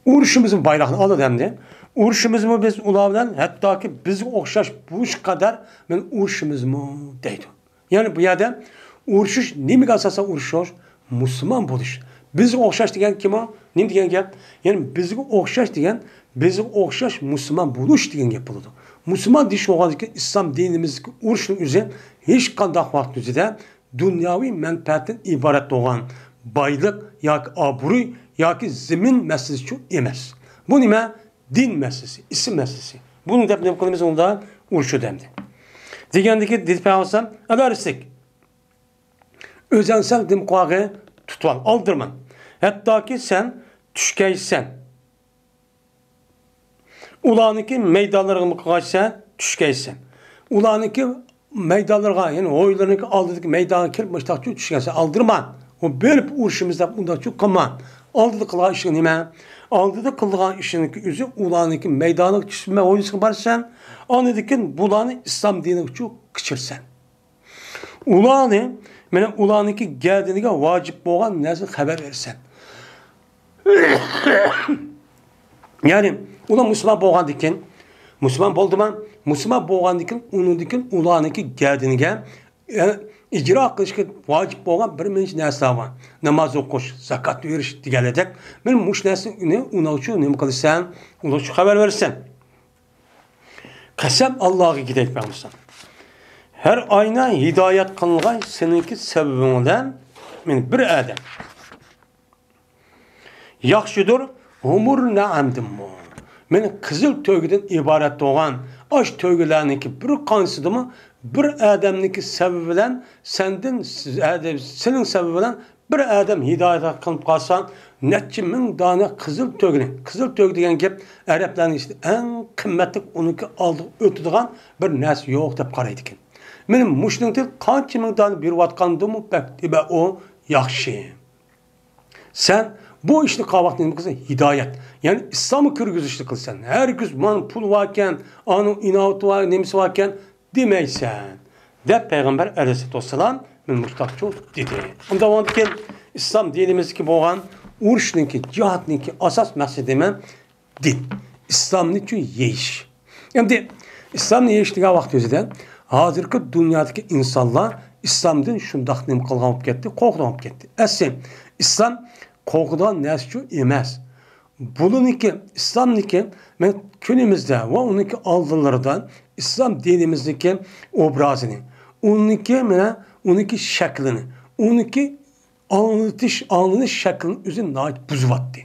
urushimizni bayroqni oldi hamda urushimizmi biz ular bilan hattoki bizga o'xshash bu qadar men urushimizmi deydi. Ya'ni bu yerda urushish nimaga asosan urushish? Musulmon bo'lish. Bizga o'xshash degan kim o? Nima degan gap? Ya'ni bizga o'xshash degan bizga o'xshash musulmon bo'lish degan gap bo'ladi. Musulmon deyish bo'lganki islom dinimizdagi urushning o'zi hech qanday vaqt o'zida dunyoviy manfaatdan iborat bo'lgan boylik yoki obro'y yoki zimin masalasi emas. Bu nima? Din masalasi, ism masalasi. Buni deb nima qilamiz unda? Urushu demdi. Degandiki dedi Payg'ambar alarsak o'zansal dim qog'i tutib ol, oldirma. Hattoki sen tushgaysan. Ularniki maydonlarga qilg'aysan, tushgaysan. Ularniki maydonlarga, ya'ni o'ylarniki oldidagi maydonga kirib mushtaqchi tushgansan, oldirma. U berib urushimiz deb undaqchi qilma. Oldida qilgan ishing nima? Oldida qilgan ishiniki o'zi ularniki maydoniga tushma, o'yinga borsan, andikin bularni islom diniga chu qichirsan. Ularni mana ularniki gardiniga vojib bo'lgan narsa xabar bersan. Ya'ni ular musulmon bo'lgandan keyin, musulmon bo'ldimi? Musulmon bo'lgandan keyin undan ularniki gardiniga, ya'ni icra qilishga vojib bo'lgan bir muncha narsalar bor. Namoz o'qish, zakot berish deganlardek. Men mush narsani uning uchun nima qilasan, uning uchun xabar berasan. Qasam Allohga gidek payg'ambar. Har ayna hidoyat qilingan seninki sababing bilan men bir adam. Yaxshidir umr naamdim. Men qizil to'gidan iborat bo'lgan osh to'gilarniki bir qansidimi bir adamniki sababi bilan senden sening sababi bilan bir adam hidoyat qilib qolsa necha ming dona qizil to'gini, qizil to'g degan gap arablarning ichida eng qimmatli uniki oldi o'tadigan bir narsa yo'q deb qaraydi ekan. Men mushning qancha ming dona berayotgandimi bak o yaxshi. Sen bu ishni qilgan nima qilsan? Hidoyat. Ya'ni islomni kirgizishni qilsan. Hargiz mana pul bor ekan, ani inovat bor, nimasi bor ekan demaysan. Deb payg'ambar alayhissalom men mushtaqchu dedi. Unda keyin islom dinimizniki bo'lgan urushniki, jihodniki asos maqsadi nima? Din. Islomni uchun yeyish. Endi islomni yeyish degan vaqt o'zida hozirgi dunyodagi insonlar islomdan shundoq nima qilgan bo'lib ketdi, qo'rqgan bo'lib ketdi. Asli islom qo'rqadigan narsa emas. Bununki, İslamniki men kunimizda va uniki oldinlaridan İslam dinimizniki obrazini, uniki mana uniki shaklini, uniki anlatish, anlanish shaklini o'zi nihoyat buzyapti.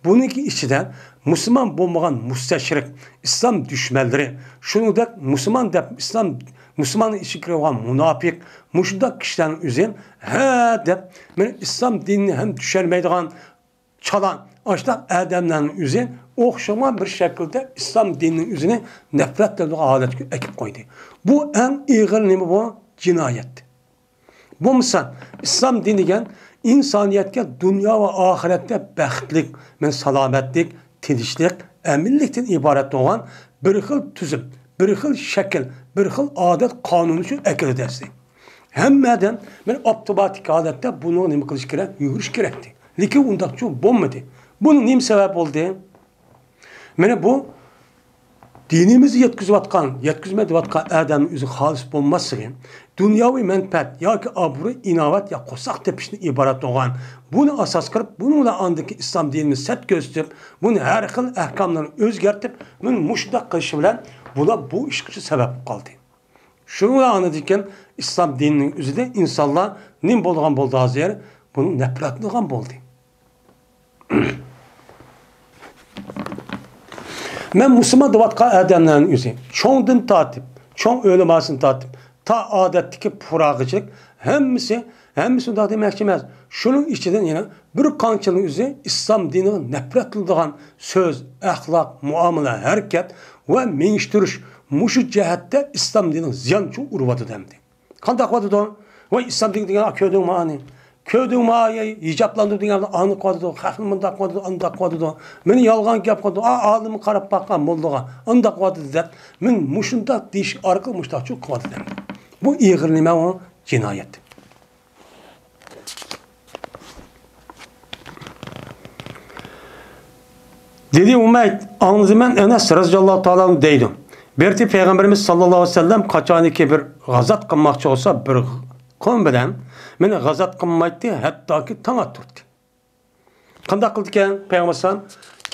Buniki ichida musulmon bo'lmagan mustashrik, islom dushmanlari, shuningdek musulmon deb islom musulmonni ichiga kirgan munofiq, mushundaq kishilarning o'zi ha deb men islom dinini ham tushanmaydigan chalan ashlaq odamlarning o'zi o'xshagan bir shaklda islom dinining o'zini nafratlanadigan holatga akib qo'ydi. Bu eng ig'ir nima bu? Jinoyat. Bo'lmasa islom dini degan insoniyatga dunyo va oxiratda baxtlik, men salomatlik, tinchlik, aminlikdan iborat bo'lgan bir xil tuzum, bir xil shakl, bir xil odat qonuni uchun akiladi. Hammadan men avtomatik holatda buni nima qilish kerak? Yurish kerakdi. Lekin undaqcha bo'lmadi. Buni nima sabab bo'ldi? Mana bu dinimizni yetkazayotgan, yetkazmayotgan odamning o'zi xolis bo'lmasligi, dunyoviy manfaat yoki obro', inovat yo qo'saq tepishni iborat bo'lgan. Buni asos qilib, buni bilan andiki islom dinini sat ko'rsatib, buni har xil ahkomlarni o'zgartib, buni mushtaq qilishi bilan bular bu ishga sabab qoldi. Shuni bilan anladikki, islom dinining o'zida insonlar nim bo'lgan bo'ldi hozir, buni nafratlagan bo'ldi. Men musulmon deyotgan odamlarning o'zi cho'ngdan tortib, cho'ng o'limasini tortib, ta odatdagi purag'ichilik hammasi undaq demoqchi emas. Shuning ichidan yana bir qanchaning o'zi islom diniga nafrat qiladigan so'z, axloq, muomala, harakat va mengishtirish mushu jihatda islom diniga ziyon uryapti demdi. Qanday qilyapti? Voy islom dini degan ko'rdingmi ani? Ko'rdingmi hijoblandi degan ani qilyapti, xalqni bundaq qilyapti, undaq qilyapti. Meni yolg'on gap qilyapti, olimni qarab boqqan mollaga undaq qilyapti deb men mushundaq deyish orqali mushtaqchi qilyapti demdi. Bu ig'ir nima u? Jinoyat. Dedi Umayt, anladım Enes radıyallahu ta'ala deydi. Berti Peygamberimiz sallallahu aleyhi ve sellem qachoniki bir g'azat qilmoqchi olsa bir qavm bilan meni g'azat qilmaydi, hattoki tong ottirdi. Qanday qildi ekan Payg'ambar?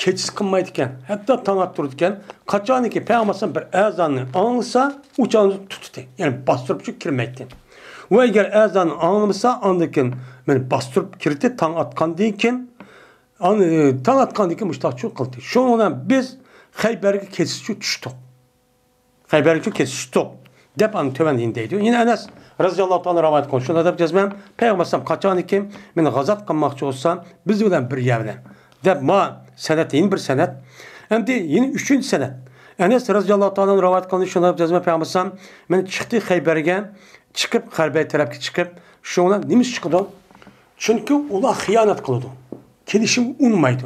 Kechisi qilmaydi ekan, hatto tong ottirdi ekan. Qachoniki Payg'ambar bir azonni anglasa, uchani tutdi. Ya'ni bostirib kirmaydi. Va agar azonni anglamasa, andan keyin meni bostirib kirdi, tong otgandan keyin tong otgandan keyin mushtaqchi qildi. Shuning bilan biz Xaybarga kechisi tushdik. Xaybarga kechisi tushdik deb an tövan deydi. Yine Enes radıyallahu ta'ala rivayet qildi. Shunda deb jazmam, Payg'ambar qachoniki meni g'azat qilmoqchi bo'lsa, biz bilan bir yerda deb ma sanat yine bir sanat. Endi yine 3-chi sanat. Enes radıyallahu ta'ala rivayet qildi. Shunda deb jazmam, Payg'ambar meni chiqdi Xaybarga, chiqib Xaybar tarafga chiqib, shundan nima chiqdi? Chunki ular xiyonat qildi. Kelishim unmaydi.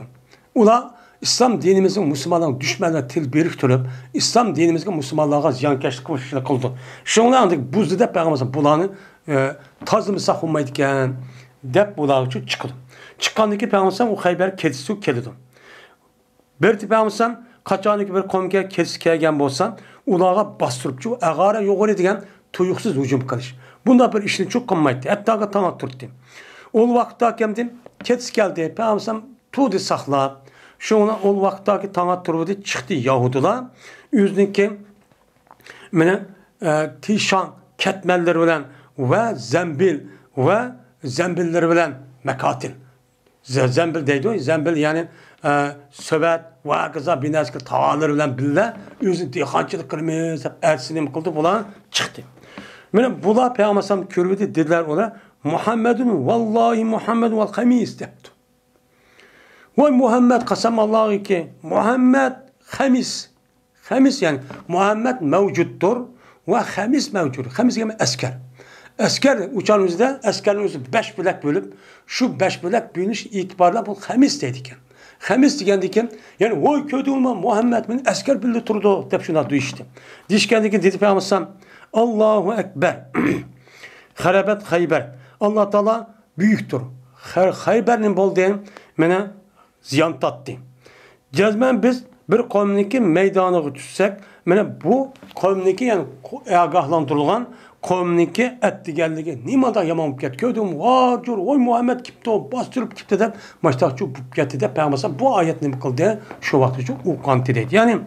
Ular İslam dinimizin Müslümanların düşmanına til biriktirip İslam dinimizge Müslümanlara ziyankeşlik qildi. Shundan andik buzdi deb Payg'ambar bularni tozlamasa olmaydi ekan deb bular uchun chiqdi. Chiqqandan keyin Payg'ambar u Xaybar kechasi keldi. Bir Payg'ambar qachoniki bir qavmga kechasi kelgan bo'lsa, ularga bostiribchi ag'ara yo'g'ri degan tuyuqsiz hujum qilish. Bunda bir ishni çok qilmaydi. Hatto tang turdi. O vaqtda kimdi? Kets keldi. Peygamber tudi saqlab. Şuna o vaqtdaki tang turdi chiqdi Yahudilar. O'ziniki mana tishon ketmenleri bilan va zambil va zambilleri bilan makatil. Zambil deydi. Zambil yani sövet va qiza binaski tavalari bilan billa o'zi dehqonchilik qilamiz deb arsini qildi, bular chiqdi. Mana bular Peygamber ko'rdi dedilar ular Muhammedun vallahi Muhammed vel hamis debdi. Voy Muhammed qasam Allohga ki Muhammed hamis. Hamis yani Muhammed mevcuttur ve hamis mevcut. Hamis yani asker. Asker uçan o'zida askerning o'zi 5 bo'lak bo'lib, shu 5 bo'lak bo'linish e'tiborla bu hamis deydi ekan. Hamis degandan yani voy ko'rdingmi Muhammed meni asker birga turdi deb shunday deyishdi. Deyishgandan keyin dedi Peygamber Allahu ekber. Xarabat Xayber. Allah Teala büyüktür. Xayberning bo'ldi mana ziyon tatdi. Jazman biz bir qavmniki maydoniga tushsak, mana bu qavmniki yani ogohlantirilgan qavmniki at deganligi nimada yomon bo'lib ketdi. Ko'rdim, vajur, voy Muhammed kipti, bostirib kipti deb mashtaqchi bo'lib ketdi deb Peygamber bu oyatni nima qildi? Shu vaqt uchun o'qandi deydi. Ya'ni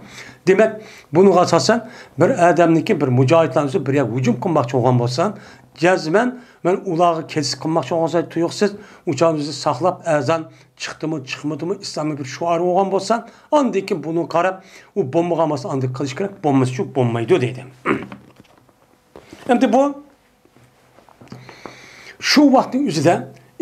demak, bunga asosan bir odamniki bir mujohidlarni bir yerga hujum qilmoqchi bo'lgan bo'lsa, jazman men ularga kesik qilmoqchi bo'lsa, tuyuqsiz uchamizni saqlab azon chiqdimi, chiqmadimi, islomning bir shuari bo'lgan bo'lsa, andan keyin buni qarab, u bo'lmagan bo'lsa, andan qilish kerak, bo'lmasa shu bo'lmaydi deydi. Endi bu shu vaqtning o'zida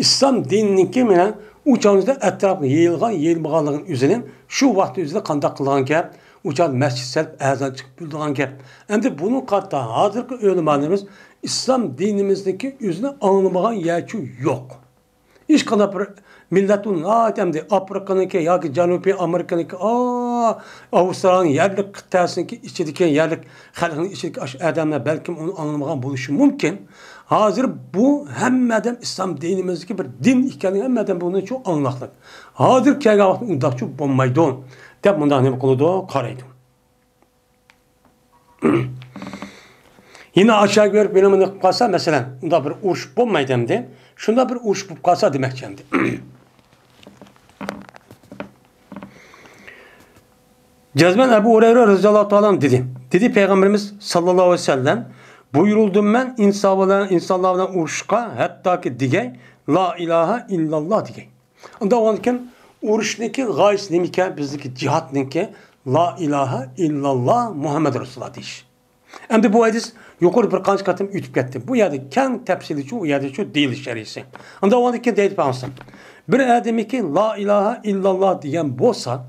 islom dininiki mana uchamizda atrofga yeyilgan, yeyilmaganligini o'zini shu vaqtning o'zida qanday qilgan gap, uchan masjid salib azon chiqib bildigan gap. Endi buni qarta hozirgi o'limalarimiz islom dinimizniki o'zini anglamagan yachu yo'q. Hech qanday bir millatning endi Afrikaniki yoki Janubiy Amerikaniki, Avstraliyaning yerlik qit'asiniki ichidagi yerlik xalqning ichidagi odamlar balkim uni anglamagan bo'lishi mumkin. Hozir bu hammadan islom dinimizniki bir din ekanligi hammadan buni çok anlaqliq. Hozir kelgan vaqtda undaqchi bo'lmaydi deb bundan nima qiladi? Qaraydi. Yine aşağı görüp benim bunu qilsa, mesela unda bir urush bo'lmaydi endi. Shunda bir urush bo'lib qolsa demakchi endi. Cazmen Ebu Hureyre radıyallahu ta'ala dedi. Dedi Peygamberimiz sallallahu aleyhi ve sellem buyuruldum ben insanlarla urushqa hatta ki digay la ilaha illallah digay. Unda olanken urushniki g'oyasi nima ekan? Bizniki jihatniki la ilaha illallah Muhammed Rasululloh deyish. Endi bu hadis yuqori bir qancha qatim o'tib ketdi. Bu yerda keng tafsili shu, u yerda shu deyilish sharisi. Unda olanken deydi Peygamber bir odamiki la ilaha illallah degan bo'lsa,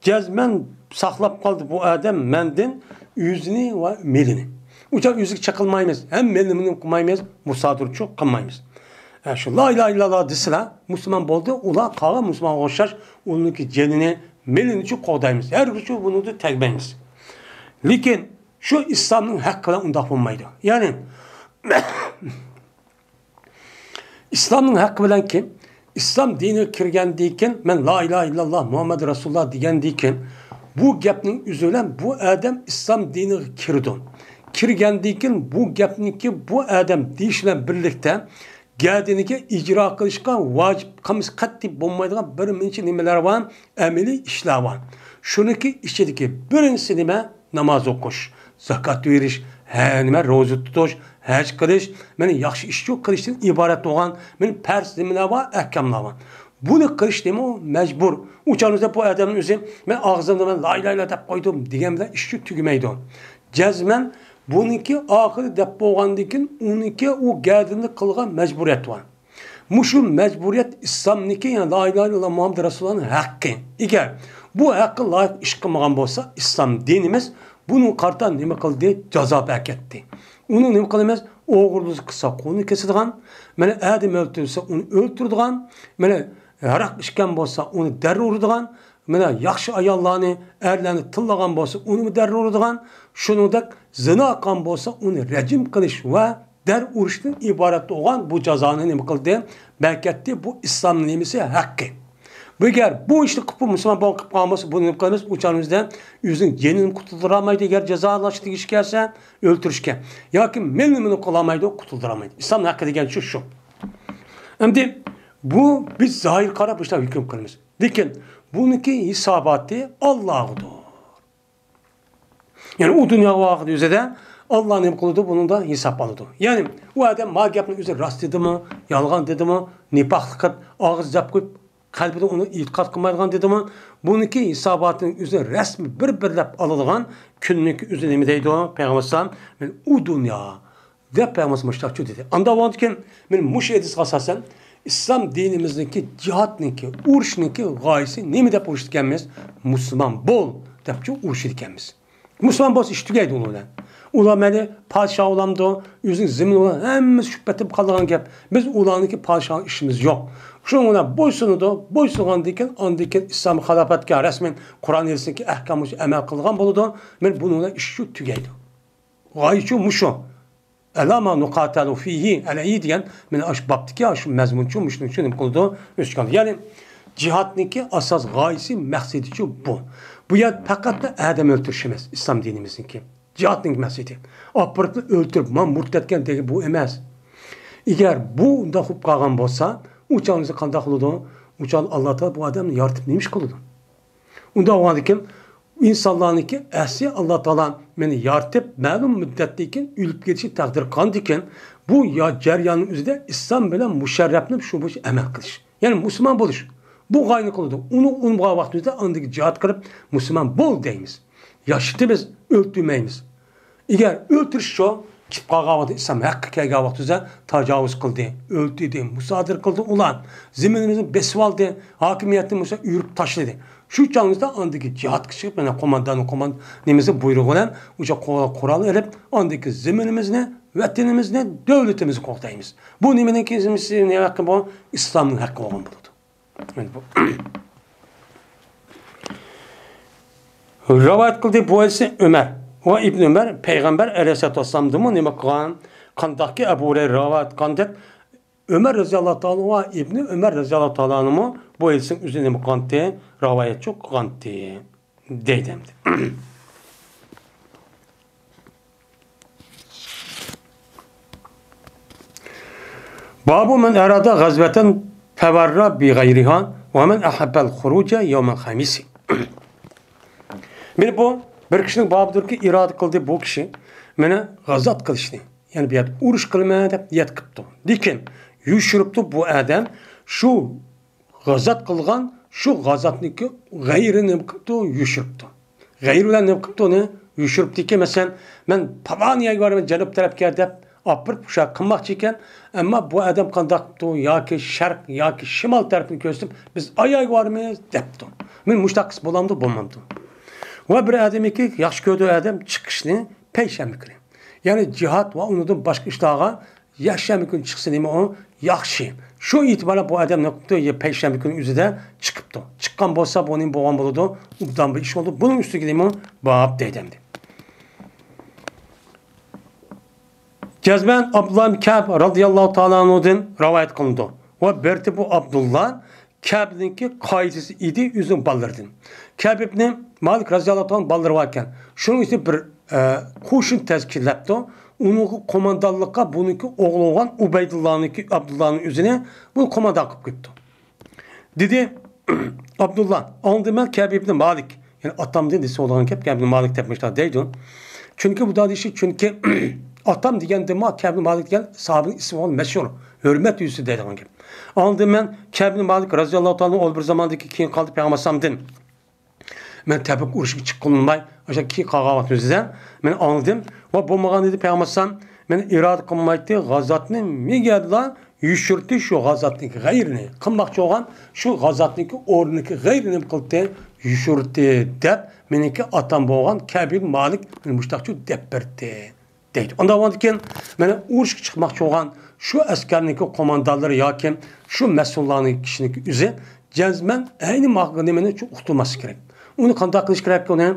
jazman saqlab qoldi bu odam menden yuzini va melini. Uçak yüzük çakılmayımız, hem melini qilmaymiz, musodirchi qilmaymiz. Shu la ilaha illallah desalar, musulmon bo'ldi, ular qolgan musulmonga o'xshash uniki jenini, melini qo'g'daymiz. Har bir shu buni tegmaymiz. Lekin shu islomning haqqi bilan undaq bo'lmaydi. Ya'ni islomning haqqi bilan kim islom diniga kirgandan keyin men la ilaha illalloh Muhammad Rasululloh degandan keyin bu gapning o'zi bilan bu odam islom diniga kirdi. Kirgandan keyin bu gapniki bu odam deyish bilan birlikda gadiniga ijro qilishga vojib qilmish qat'iy bo'lmaydigan bir muncha nimalar bor, amaliy ishlar bor. Shuniki ichidagi birinchisi nima? Namoz o'qish, zakot berish, nima ro'za tutish, haj qilish, mana yaxshi ish qilishdan iborat bo'lgan mana farz nimalar bor, ahkamlar bor. Buni qilish nima u majbur. Uchanizda bu odamning o'zi men og'zimda men la ilaha illalloh deb qo'ydim degan bilan ish tugamaydi. Jazman buniki oxiri deb bo'lgandan keyin uniki u gadini qilgan majburiyat bor. Mushu majburiyat islomniki, ya'ni la ilaha illalloh Muhammad Rasulullohning haqqi. Agar bu haqqi loyiq ish qilmagan bo'lsa, islom dinimiz buni qarta nima qildi? Jazo berkatdi. Uni nima qilamiz? O'g'irlik qilsa qo'lini kesadigan, mana adam o'ltirsa uni o'ltiradigan, mana aroq ichgan bo'lsa uni darrov uradigan, mana yaxshi ayollarni, erlarni tillagan bo'lsa uni darrov uradigan, shuningdek zino qilgan bo'lsa uni rejim qilish va dar urishdan iborat bo'lgan bu jazoni nima qildi? Berkatdi. Bu islomning nimasi? Haqqi. Agar bu ishni qilib musulmon bo'lib qolgan bo'lsa, buni nima qilamiz? U chog'imizda o'zining jinini qutuldirolmaydi, agar jazolash degish kelsa, o'ltirishga yoki milini qilolmaydi, qutuldirolmaydi. Islom haqqi degan shu. Endi bu biz zohir qarab ishlar hukm qilamiz. Lekin buniki hisoboti Allohdir. Ya'ni u dunyo vaqti o'zida Allah nima qiladi, bunun da hisob oladi. Ya'ni u odam ma gapni o'zi rost dedimi, yolg'on dedimi, nifoqlik qilib, og'iz jab qo'yib, qalbida uni e'tiqod qilmaydigan dedimi, buniki hisobotini o'zi rasmiy bir-birlab oladigan kunniki o'zi nima deydi payg'ambar alayhisalom, men u dunyo deb payg'ambar mushtaqchi dedi. Unda bo'lgandan men mush hadisga asosan islom dinimizniki jihodniki, urushniki g'oyasi nima deb urush ekanmiz? Musulmon bo'l deb urush ekanmiz. Musulmon bo'lsa ish tugaydi uni bilan. Ular meni podshoh olamdi, o'zining zimini olan hammasi shubhatib qolgan gap. Biz ularniki podshoh ishimiz yo'q. Shuning bilan bo'ysunadi, bo'ysungandan keyin andan keyin islom xilofatga rasman Qur'on elsiniki ahkam bo'yicha amal qilgan bo'ladi. Men buni bilan ish shu tugaydi. G'oya shu mushu. Alama nuqatalu fihi alayhi degan men ash bobdiki, shu mazmun shu mushuning uchun nima qildi? O'chgan. Ya'ni jihodniki asos g'oyasi, maqsadi shu bu. Bu yer faqat odam o'ltirish emas, islom dinimizniki. Jihodning maqsadi. Opirib o'ltirib, man murtatgan degan bu emas. Agar bu unda xub qolgan bo'lsa, u chog'imizda qanday qiladi? U chog' Alloh taolo bu odamni yaratib nima ish qiladi? Unda bo'lgandan insonlarniki asli Alloh taolo meni yaratib, ma'lum muddatdan keyin o'lib ketishi taqdir qilgan ekan. Bu ya jarayonning o'zida islom bilan musharrafni shu bo'yicha amal qilish. Ya'ni musulmon bo'lish. Bu g'oyani qiladi. Uni unga vaqtimizda andagi jihad qilib musulmon bo'l deymiz. Yashitimiz, o'ltirmaymiz. Agar o'ltirish shu kip qolgan vaqtda islom haqqi kelgan vaqtimizda tajovuz qildi, o'ltirdi, musodir qildi ular. Ziminimizni besib oldi, hokimiyatni musa uyurib tashladi. Shu chog'imizda andagi jihodga chiqib, mana qo'mondonning qo'mondonimizni buyrug'i bilan o'sha qurol ilib, andagi ziminimizni, vatanimizni, davlatimizni qo'g'daymiz. Bu nimaniki haqqi bu? Islomning haqqi bo'lgan bo'ladi. Mana bu. Rivayet qildi bu esa Ömer va İbn Ömer payg'ambar alayhissalatu vassalamdimi nima qilgan? Qandaqki Abu Hurayra rivayet qilgan deb Ömer roziyallohu taolo va İbn Ömer roziyallohu taoloni bu esa o'zi nima qilgandi? Rivayat qilgandi deydi. Babu men arada g'azvatan fevarra bi g'ayriha va men ahabbal xuruja yawm al-xamis. Meni bu bir kishining bobidirki, iroda qildi bu kishi meni g'azot qilishni, ya'ni bu yerda urush qilma deb niyat qilibdi. Lekin yushiribdi bu odam shu g'azot qilgan shu g'azotniki g'ayrini nima qilibdi, yushiribdi. G'ayri bilan nima qilibdi uni yushiribdiki, masalan, men palon yerga boraman, janub tarafga deb opirib o'sha qilmoqchi ekan, ammo bu odam qanday qilibdi, yoki sharq yoki shimol tarafini ko'rsatib, biz oyoqqa boramiz debdi. Men mushtaqis bo'lamdi, bo'lmamdi. Va bir odamiki yaxshi ko'rdi odam chiqishni payshanba kuni. Ya'ni jihad va undan boshqa ishlarga yakshanba kuni chiqsa nima u yaxshi. Shu e'tiborla bu odam nima qilibdi, payshanba kuni o'zida chiqibdi. Chiqqan bo'lsa buning bo'lgan bo'ladi, undan bir ish bo'ldi. Buning ustiga nima bob deydi endi. Cezben Abdullah Ka'b radıyallahu ta'ala anhu'dan rivayet qilindi. Va berti bu Abdullah Ka'bninki qoidasi idi, o'zining bolalaridan. Ka'b ibn Malik radıyallahu ta'ala bolalari bor ekan. Shuning uchun bir qo'shin tashkillabdi. Uni qo'mondonlikqa buniki o'g'li bo'lgan Ubaydullohniki Abdullohning o'zini bu qo'mondon qilib qo'yibdi. Dedi Abdullah, andiman Ka'b ibn Malik, ya'ni otamdan desa bo'lgan gap Ka'b ibn Malik debmishlar deydi. Chunki bu da deyishi, chunki atam degan dema Ka'b ibn Malik degan sahobaning ismi bo'lgan mashhur, hurmat yuzi deydigan gap. Andiman Ka'b ibn Malik radhiyallohu taolo ol bir zamondagi keyin qoldi payg'ambar alayhisalomdan. Men Tabuk urushiga chiqqanmay, o'sha keyin qolgan vaqtimizda men anladim va bo'lmagan edi payg'ambar alayhisalom men iroda qilmaydi g'azotni megadla yushirdi shu g'azotning g'ayrini qilmoqchi bo'lgan shu g'azotniki o'rniki g'ayrini qildi yushirdi deb meniki otam bo'lgan Ka'b ibn Malik mushtaqchi deb berdi deydi. Undan keyin mana urushga chiqmoqchi bo'lgan shu askarniki qo'mondonlari yoki shu mas'ullarning kishiniki o'zi jazman ayni nimani uqtirmaslik kerak. Uni qanday qilish kerak uni?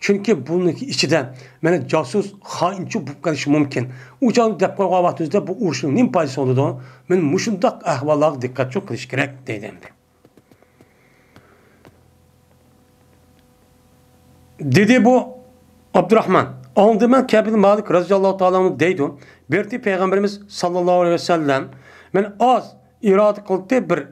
Chunki buniki ichida mana josus, xoinchi bo'lib qolishi mumkin. U chog'da deb qo'ygan vaqtimizda bu urushning nima foydasi bo'ladi? Men mushundaq ahvollarga diqqat qilish kerak deydi endi. Dedi bu Abdurrahman. Aldı ben Kâb Malik radıyallahu ta'ala deydi. Berdi Peygamberimiz sallallahu aleyhi ve sellem men az irade kıldı bir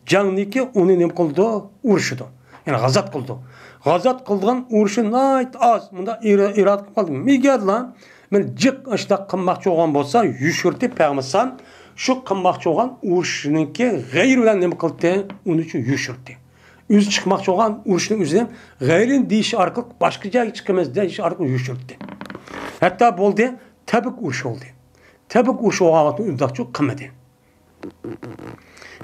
canlıyki onu ne kıldı? Uğraşıdı. Yani gazat kıldı. Gazat kıldığın uğraşı nait az. Bunda irade kıldı. Migadla men cık aşta kılmakçı olan bolsa yüşürtü Peygamber şu kılmakçı olan uğraşınınki gayr bilen ne kıldı? Onun için yüşürtü. Üz çıkmakçı olan uğraşının üzerine gayrin deyiş arkalı başka caya çıkamaz deyiş arkalı yüşürtü. Hatta boldu Tebük uğraşı oldu. Tebük uğraşı olan vakti ündakçı kılmadı.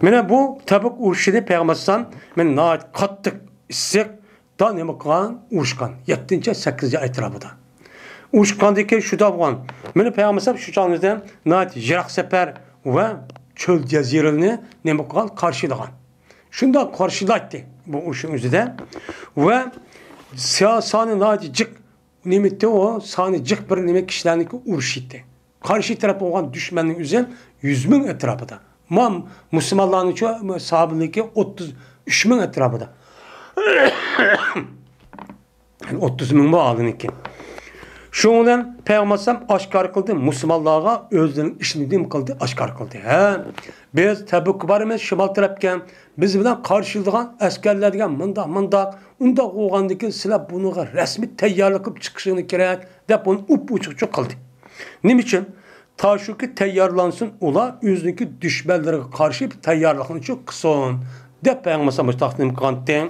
Mene bu Tebük uğraşını Peygamber men nait kattık issik da nima qilgan urushgan 7 8 etrafida. Urushgandiki shu da bo'lgan. Meni Peygamber shu chog'imizda nait yiroq safar va cho'l jazirini nima qilgan qarshilagan. Shunda qarshilaydi bu urushning o'zida va siyosani nait jiq nimitdi o sani jiq bir nima kishilarniki urushidi. Qarshi taraf bo'lgan dushmanning o'zi 100 ming atrofida. Mam musulmonlarning sahobaligi 33 ming atrofida. Yani 30 ming bu alıniki. Şundan Peygamber aşkar kıldı, Müslümanlara özlerinin işini dim kıldı, aşkar kıldı. He, biz Tebük varımız şimal tarafken, biz bilen karşılayan askerler degan mındaq mındaq, undaq olğandan sizler bunuğa resmi tayyorlik qilib chiqishini kerak deb bunu up uçuqçu qildi. Nima uchun? Ta shuki tayyorlansin, ular o'ziniki dushmanlarga qarshi tayyorlikni qilsin deb Peygamber mustaqim qilgan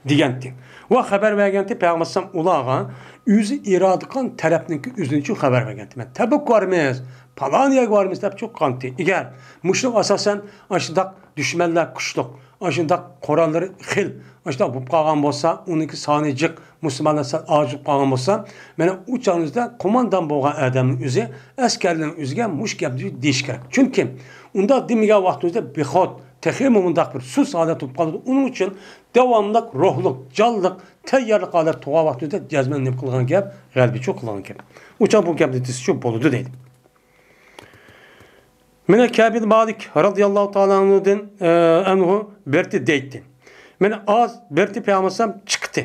deganti. Va xabar berganti Peygamber ularga o'zi irada qilgan tarafniki o'zini uchun xabar berganti. Men Tebük varmiz, Palaniyaga varmiz deb çok qanti. Agar mushluq asosan ashundaq dushmanlar kuchliq, ashundaq qurollar xil, ashundaq bo'lib qolgan bo'lsa, uniki soni jiq, musulmonlar sal ojiz bo'lib qolgan bo'lsa, mana u chog'imizda qo'mondan bo'lgan odamning o'zi askarlarning o'ziga mush gapni deyish kerak. Chunki unda demagan vaqtimizda bexod texmi mundaq bir sus holat bo'lib qoladi. Uning uchun davomli ruhliq, jonliq, tayyorlik holat tug'an vaqtimizda jazman nima qilgan gap, g'albicha qilgan gap. Ucha bu gapni desa shu bo'ladi deydi. Mene Kâb Malik radıyallahu ta'ala anhu'dan anhu berdi deydi. Mene az berdi Peygamber çıktı.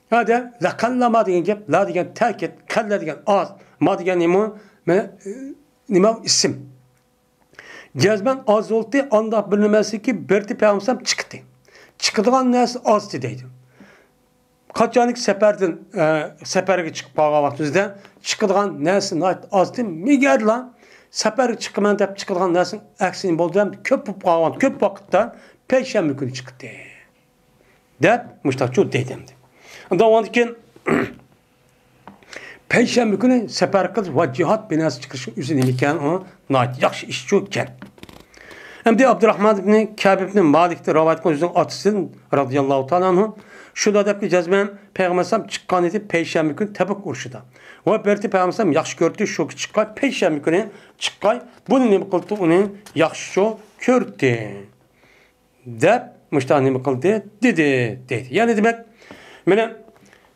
Hadi la kallama degan gap, la degan ta'kid, kalla degan az, ma degan nima? Mene nima isim. Cezben az oldu, anda bir nimasiki berdi Peygamber çıktı. Çıkıdığan narsa az deydi. Qachonlik seferden seferga chiqib qolgan vaqtimizda chiqadigan narsa az deydi. Megarla seferga chiqaman deb chiqadigan narsa aksini bo'ldi ham ko'p bo'lib qolgan, ko'p vaqtda payshanba kuni chiqdi. Deb mushtaqchu deydi. Undan keyin payshanba kuni safar qilib va jihad binosi chiqishi o'zi nima ekan, u yaxshi ish ekan. Endi Abdurrahman ibn Kâb ibn Malik'te rivayet qilgan o'zining otasidan radıyallahu ta'ala anhu şunda debki jazman Peygamber chiqqan edi payshanba kuni Tebük urushida. Va berdi Peygamber yaxshi ko'rdi shu chiqqan payshanba kuni chiqqan buni nima qildi uni yaxshi ko'rdi deb mushta nima qildi dedi dedi. Ya'ni demak mana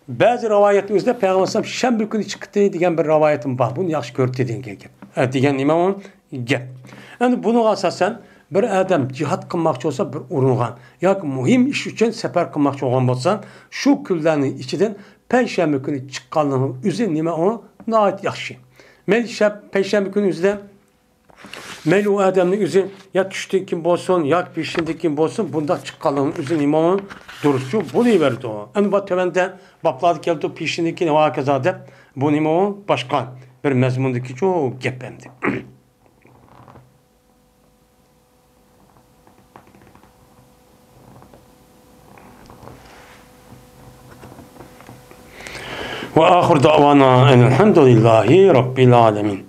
ba'zi rivoyatlarimizda Peygamber shanba kuni chiqdi degan bir rivoyatim bor. Buni yaxshi ko'rdi degan gap. Degan nima u gap. Endi bunga asosan bir odam jihad qilmoqchi bo'lsa bir uringan yoki muhim ish uchun safar qilmoqchi bo'lgan bo'lsa, shu kunlarning ichidan payshanba kuni chiqqanligini o'zi nima u nihoyat yaxshi. Men payshanba kuni o'zida mayli u odamning o'zi yo tushdan keyin bo'lsin yoki peshindan keyin bo'lsin bundaq chiqqanligini o'zi nima u durustchu bo'laverdi. Endi bu tövanda boblarda keldi peshindan keyin va hokazo deb bu nima u boshqa bir mazmundagi gap endi. وآخر دعوانا أن الحمد لله رب العالمين.